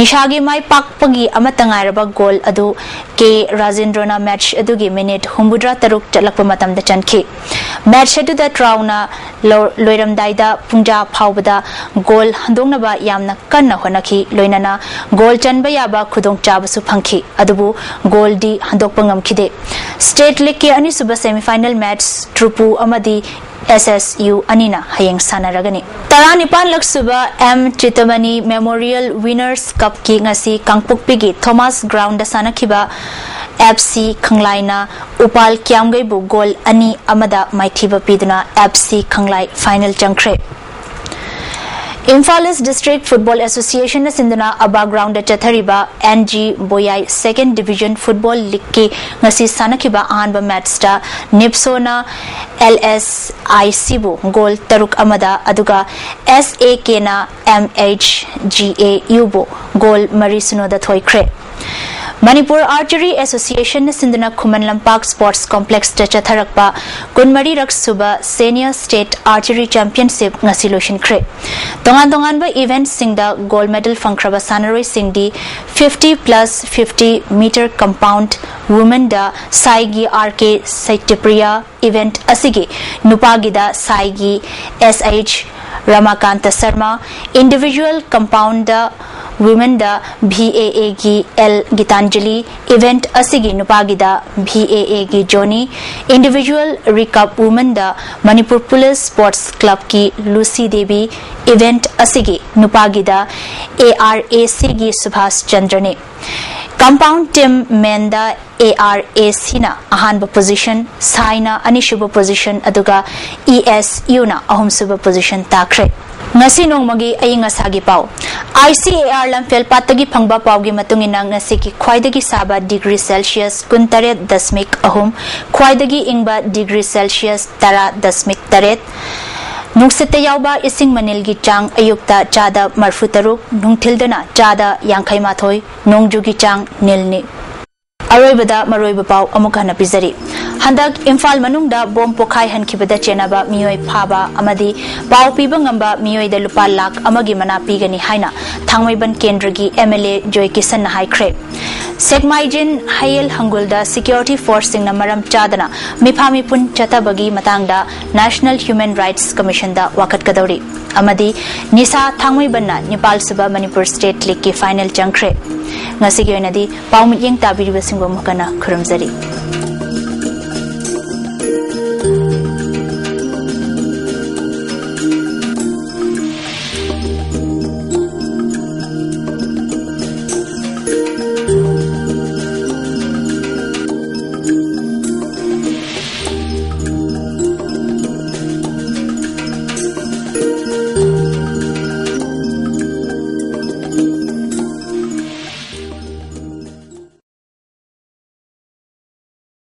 ꯅꯤꯁꯥꯒꯤ ꯃꯥꯏ ꯄꯥꯛꯄꯒꯤ ꯑꯃꯠꯇ ꯉꯥꯏꯔꯕ ꯒꯣꯜ ꯑꯗꯨ ꯀꯦ ꯔꯥꯖꯦꯟꯗ꯭ꯔꯣꯅ ꯃꯦꯠꯆ ꯑꯗꯨꯒꯤ ꯃꯤꯅꯤꯠ ꯍꯨꯝꯐꯨꯇꯔꯥ ꯇꯔꯨꯛ ꯆꯠꯂꯛꯄ ꯃꯇꯝꯗ ꯆꯟꯈꯤ꯫ ꯃꯦꯠꯆ ꯑꯗꯨꯗ ꯇ꯭ꯔꯥꯎꯅ ꯂꯣꯏꯔꯝꯗꯥꯏꯗ ꯄꯨꯡꯖꯥ ꯐꯥꯎꯕꯗ ꯒꯣꯜ ꯍꯟꯗꯣꯛꯅꯕ ꯌꯥꯝꯅ ꯀꯟꯅ ꯍꯣꯠꯅꯈꯤ, ꯂꯣꯏꯅꯅ ꯒꯣꯜ ꯆꯟꯕ ꯌꯥꯕ ꯈꯨꯗꯣꯡꯆꯥꯕꯁꯨ ꯐꯪꯈꯤ, ꯑꯗꯨꯕꯨ ꯒꯣꯜꯗꯤ ꯍꯟꯗꯣꯛꯄ ꯉꯝꯈꯤꯗꯦ꯫ ꯁ꯭ꯇꯦꯠ ꯂꯤꯒꯀꯤ ꯑꯅꯤꯁꯨꯕ ꯁꯦꯃꯤꯐꯥꯏꯅꯦꯜ ꯃꯦꯠꯆ ꯇ꯭ꯔꯨꯄꯨ ꯑꯃꯗꯤ ꯑꯦꯁ ꯑꯦꯁ ꯌꯨ ꯑꯅꯤꯅ ꯍꯌꯦꯡ ꯁꯥꯟꯅꯔꯒꯅꯤ꯫ ꯇꯔꯥꯅꯤꯄꯥꯟꯂꯛ ꯁꯨꯕ ꯑꯦꯝ ꯆꯤꯇꯃꯅꯤ ꯃꯦꯃꯣꯔꯤꯌꯦꯜ ꯋꯤꯅꯔꯁ ꯀꯞꯀꯤ ꯉꯁꯤ ꯀꯥꯡꯄꯣꯛꯄꯤꯒꯤ ꯊꯣꯃꯥꯁ ꯒ꯭ꯔꯥꯎꯟꯗ ꯁꯥꯟꯅꯈꯤꯕ ꯑꯦꯐ ꯁꯤ ꯈꯪꯂꯥꯏꯅ ꯎꯄꯥꯜ ꯀ꯭ꯌꯥꯝꯒꯩꯕꯨ ꯒꯣꯜ ꯑꯅꯤ ꯑꯃꯗ ꯃꯥꯏꯊꯤꯕ ꯄꯤꯗꯨꯅ ꯑꯦꯐ ꯁꯤ ꯈꯪꯂꯥꯏ ꯐꯥꯏꯅꯦꯜ ꯆꯪꯈ꯭ꯔꯦ꯫ ꯏꯝꯐꯥꯜ ꯏꯁ ꯗꯤꯁꯇ꯭ꯔꯤꯛ ꯐꯨꯠꯕꯣꯜ ꯑꯦꯁꯣꯁꯤꯌꯦꯁꯟꯅ ꯁꯤꯟꯗꯨꯅ ꯑꯕꯥ ꯒ꯭ꯔꯥꯎꯟꯗ ꯆꯠꯊꯔꯤꯕ N G Boyai second division football ꯂꯤꯒꯀꯤ ꯉꯁꯤ ꯁꯥꯟꯅꯈꯤꯕ ꯑꯍꯥꯟꯕ ꯃꯦꯠꯆꯇ ꯅꯤꯞꯁꯣꯅ ꯑꯦꯜ ꯑꯦꯁ ꯑꯥꯏ ꯁꯤꯕꯨ ꯒꯣꯜ ꯇꯔꯨꯛ ꯑꯃꯗ, ꯑꯗꯨꯒ ꯑꯦꯁ ꯑꯦ ꯀꯦꯅ ꯑꯦꯝ ꯑꯩꯆ ꯖꯤ ꯑꯦ ꯌꯨꯕꯨ ꯒꯣꯜ ꯃꯔꯤ ꯁꯤꯅꯣꯗ ꯊꯣꯏꯈ꯭ꯔꯦ꯫ ꯃꯅꯤꯄꯨꯔ ꯑꯥꯔꯆꯔꯤ ꯑꯦꯁꯣꯁꯤꯌꯦꯁꯟꯅ ꯁꯤꯟꯗꯨꯅ ꯈꯨꯃꯟ ꯂꯝꯄꯥꯛ ꯁ꯭ꯄꯣꯔꯠꯁ ꯀꯣꯝꯄ꯭ꯂꯦꯛꯁꯇ ꯆꯠꯊꯔꯛꯄ ꯀꯨꯟꯃꯔꯤꯔꯛ ꯁꯨꯕ ꯁꯦꯅꯤꯌꯔ ꯁ꯭ꯇꯦꯠ ꯑꯥꯔꯆꯔꯤ ꯆꯦꯝꯄꯤꯌꯟꯁꯤꯞ ꯉꯁꯤ ꯂꯣꯏꯁꯤꯟꯈ꯭ꯔꯦ꯫ ꯇꯣꯉꯥꯟ ꯇꯣꯉꯥꯟꯕ ꯏꯚꯦꯟꯠꯁꯤꯡꯗ ꯒꯣꯜ ꯃꯦꯗꯜ ꯐꯪꯈ꯭ꯔꯕ ꯁꯥꯟꯅꯔꯣꯏꯁꯤꯡꯗꯤ fifty plus fifty metre compound ꯋꯨꯃꯦꯟꯗ ꯁꯥꯏꯒꯤ ꯑꯥꯔ ꯀꯦ ꯁꯩꯇ꯭ꯌꯄ꯭ꯔꯤꯌꯥ, ꯏꯚꯦꯟꯠ ꯑꯁꯤꯒꯤ ꯅꯨꯄꯥꯒꯤꯗ ꯁꯥꯏꯒꯤ S H Ramakanta Sharma, individual compound ꯋꯨꯃꯦꯟꯗ ꯚꯤ ꯑꯦ ꯑꯦꯒꯤ ꯑꯦꯜ ꯒꯤꯇꯥꯟꯖꯂꯤ, ꯏꯚꯦꯟꯠ ꯑꯁꯤꯒꯤ ꯅꯨꯄꯥꯒꯤꯗ ꯚꯤ ꯑꯦ ꯑꯦꯒꯤ ꯖꯣꯅꯤ, ꯏꯟꯗꯤꯚꯤꯖꯨꯋꯦꯜ ꯔꯤꯀꯞ ꯋꯨꯃꯦꯟꯗ ꯃꯅꯤꯄꯨꯔ ꯄꯨꯂꯤꯁ ꯁ꯭ꯄꯣꯔꯠꯁ ꯀ꯭ꯂꯕꯀꯤ ꯂꯨꯁꯤ ꯗꯦꯕꯤ, ꯏꯚꯦꯟꯠ ꯑꯁꯤꯒꯤ ꯅꯨꯄꯥꯒꯤꯗ ꯑꯦ ꯑꯥꯔ ꯑꯦ ꯁꯤꯒꯤ ꯁꯨꯚꯥꯁ ꯆꯟꯗ꯭ꯔꯅꯤ꯫ ꯀꯝꯄꯥꯎꯟꯗ ꯇꯤꯝ ꯃꯦꯟꯗ ꯑꯦ ꯑꯥꯔ ꯑꯦ ꯁꯤꯅ ꯑꯍꯥꯟꯕ ꯄꯣꯖꯤꯁꯟ, ꯁꯥꯏꯅ ꯑꯅꯤꯁꯨꯕ ꯄꯣꯖꯤꯁꯟ, ꯑꯗꯨꯒ ꯏ ꯑꯦꯁ ꯌꯨꯅ ꯑꯍꯨꯝꯁꯨꯕ ꯄꯣꯖꯤꯁꯟ ꯇꯥꯈ꯭ꯔꯦ꯫ ꯉꯁꯤ ꯅꯣꯡꯃꯒꯤ ꯑꯏꯪ ꯑꯁꯥꯒꯤ ꯄꯥꯎ꯫ ꯑꯥꯏ ꯁꯤ ꯑꯦ ꯑꯥꯔ ꯂꯝꯐꯦꯜ ꯄꯥꯠꯇꯒꯤ ꯐꯪꯕ ꯄꯥꯎꯒꯤ ꯃꯇꯨꯡ ꯏꯟꯅ, ꯉꯁꯤꯒꯤ ꯈ꯭ꯋꯥꯏꯗꯒꯤ ꯁꯥꯕ ꯗꯤꯒ꯭ꯔꯤ ꯁꯦꯜꯁꯤꯌꯁ ꯀꯨꯟꯇꯔꯦꯠ ꯗꯁꯃꯤꯛ ꯑꯍꯨꯝ, ꯈ꯭ꯋꯥꯏꯗꯒꯤ ꯏꯪꯕ ꯗꯤꯒ꯭ꯔꯤ ꯁꯦꯜꯁꯤꯌꯁ ꯇꯔꯥ ꯗꯁꯃꯤꯛ ꯇꯔꯦꯠ, ꯅꯨꯡꯁꯤꯠꯇ ꯌꯥꯎꯕ ꯏꯁꯤꯡ ꯃꯅꯤꯜꯒꯤ ꯆꯥꯡ ꯑꯌꯨꯛꯇ ꯆꯥꯗ ꯃꯔꯐꯨ ꯇꯔꯨꯛ, ꯅꯨꯡꯊꯤꯜꯗꯅ ꯆꯥꯗ ꯌꯥꯡꯈꯩ ꯃꯥꯊꯣꯏ, ꯅꯣꯡꯖꯨꯒꯤ ꯆꯥꯡ ꯅꯤꯜꯅꯤ꯫ ꯑꯔꯣꯏꯕꯗ ꯃꯔꯨꯑꯣꯏꯕ ꯄꯥꯎ ꯑꯃꯨꯛ ꯍꯟꯅ ꯄꯤꯖꯔꯤ꯫ ꯍꯟꯗꯛ ꯏꯝꯐꯥꯜ ꯃꯅꯨꯡꯗ ꯕꯣꯝ ꯄꯣꯈꯥꯏꯍꯟꯈꯤꯕꯗ ꯆꯦꯟꯅꯕ ꯃꯤꯑꯣꯏ ꯐꯥꯕ ꯑꯃꯗꯤ ꯄꯥꯎ ꯄꯤꯕ ꯉꯝꯕ ꯃꯤꯑꯣꯏꯗ ꯂꯨꯄꯥ ꯂꯥꯈ ꯑꯃꯒꯤ ꯃꯅꯥ ꯄꯤꯒꯅꯤ ꯍꯥꯏꯅ ꯊꯥꯡꯃꯩꯕꯟ ꯀꯦꯟꯗ꯭ꯔꯒꯤ MLA ꯖꯣꯏ ꯀꯤꯁꯟꯅ ꯍꯥꯏꯈ꯭ꯔꯦ꯫ ꯁꯦꯛꯃꯥꯏꯖꯤꯟ ꯍꯌꯦꯜ ꯍꯪꯒꯨꯜꯗ security forceꯁꯤꯡꯅ ꯃꯔꯝ ꯆꯥꯗꯅ ꯃꯤꯐꯥ ꯃꯤꯄꯨꯟ ꯆꯠꯊꯕꯒꯤ ꯃꯇꯥꯡꯗ National Human Rights Commissionꯗ ꯋꯥꯀꯠꯀꯗꯧꯔꯤ꯫ ꯑꯃꯗꯤ ꯅꯤꯁꯥ ꯊꯥꯡꯃꯩꯕꯟꯅ ꯅꯤꯄꯥꯜ ꯁꯨꯕ ꯃꯅꯤꯄꯨꯔ State Leagueꯀꯤ final ꯆꯪꯈ꯭ꯔꯦ꯫ ꯉꯁꯤꯒꯤ ꯑꯣꯏꯅꯗꯤ ꯄꯥꯎ ꯃꯤꯠꯌꯦꯡ ꯇꯥꯕꯤꯔꯤꯕꯁꯤꯡꯕꯨ ꯑꯃꯨꯛ ꯍꯟꯅ ꯈꯨꯔꯨꯝꯖꯔꯤ꯫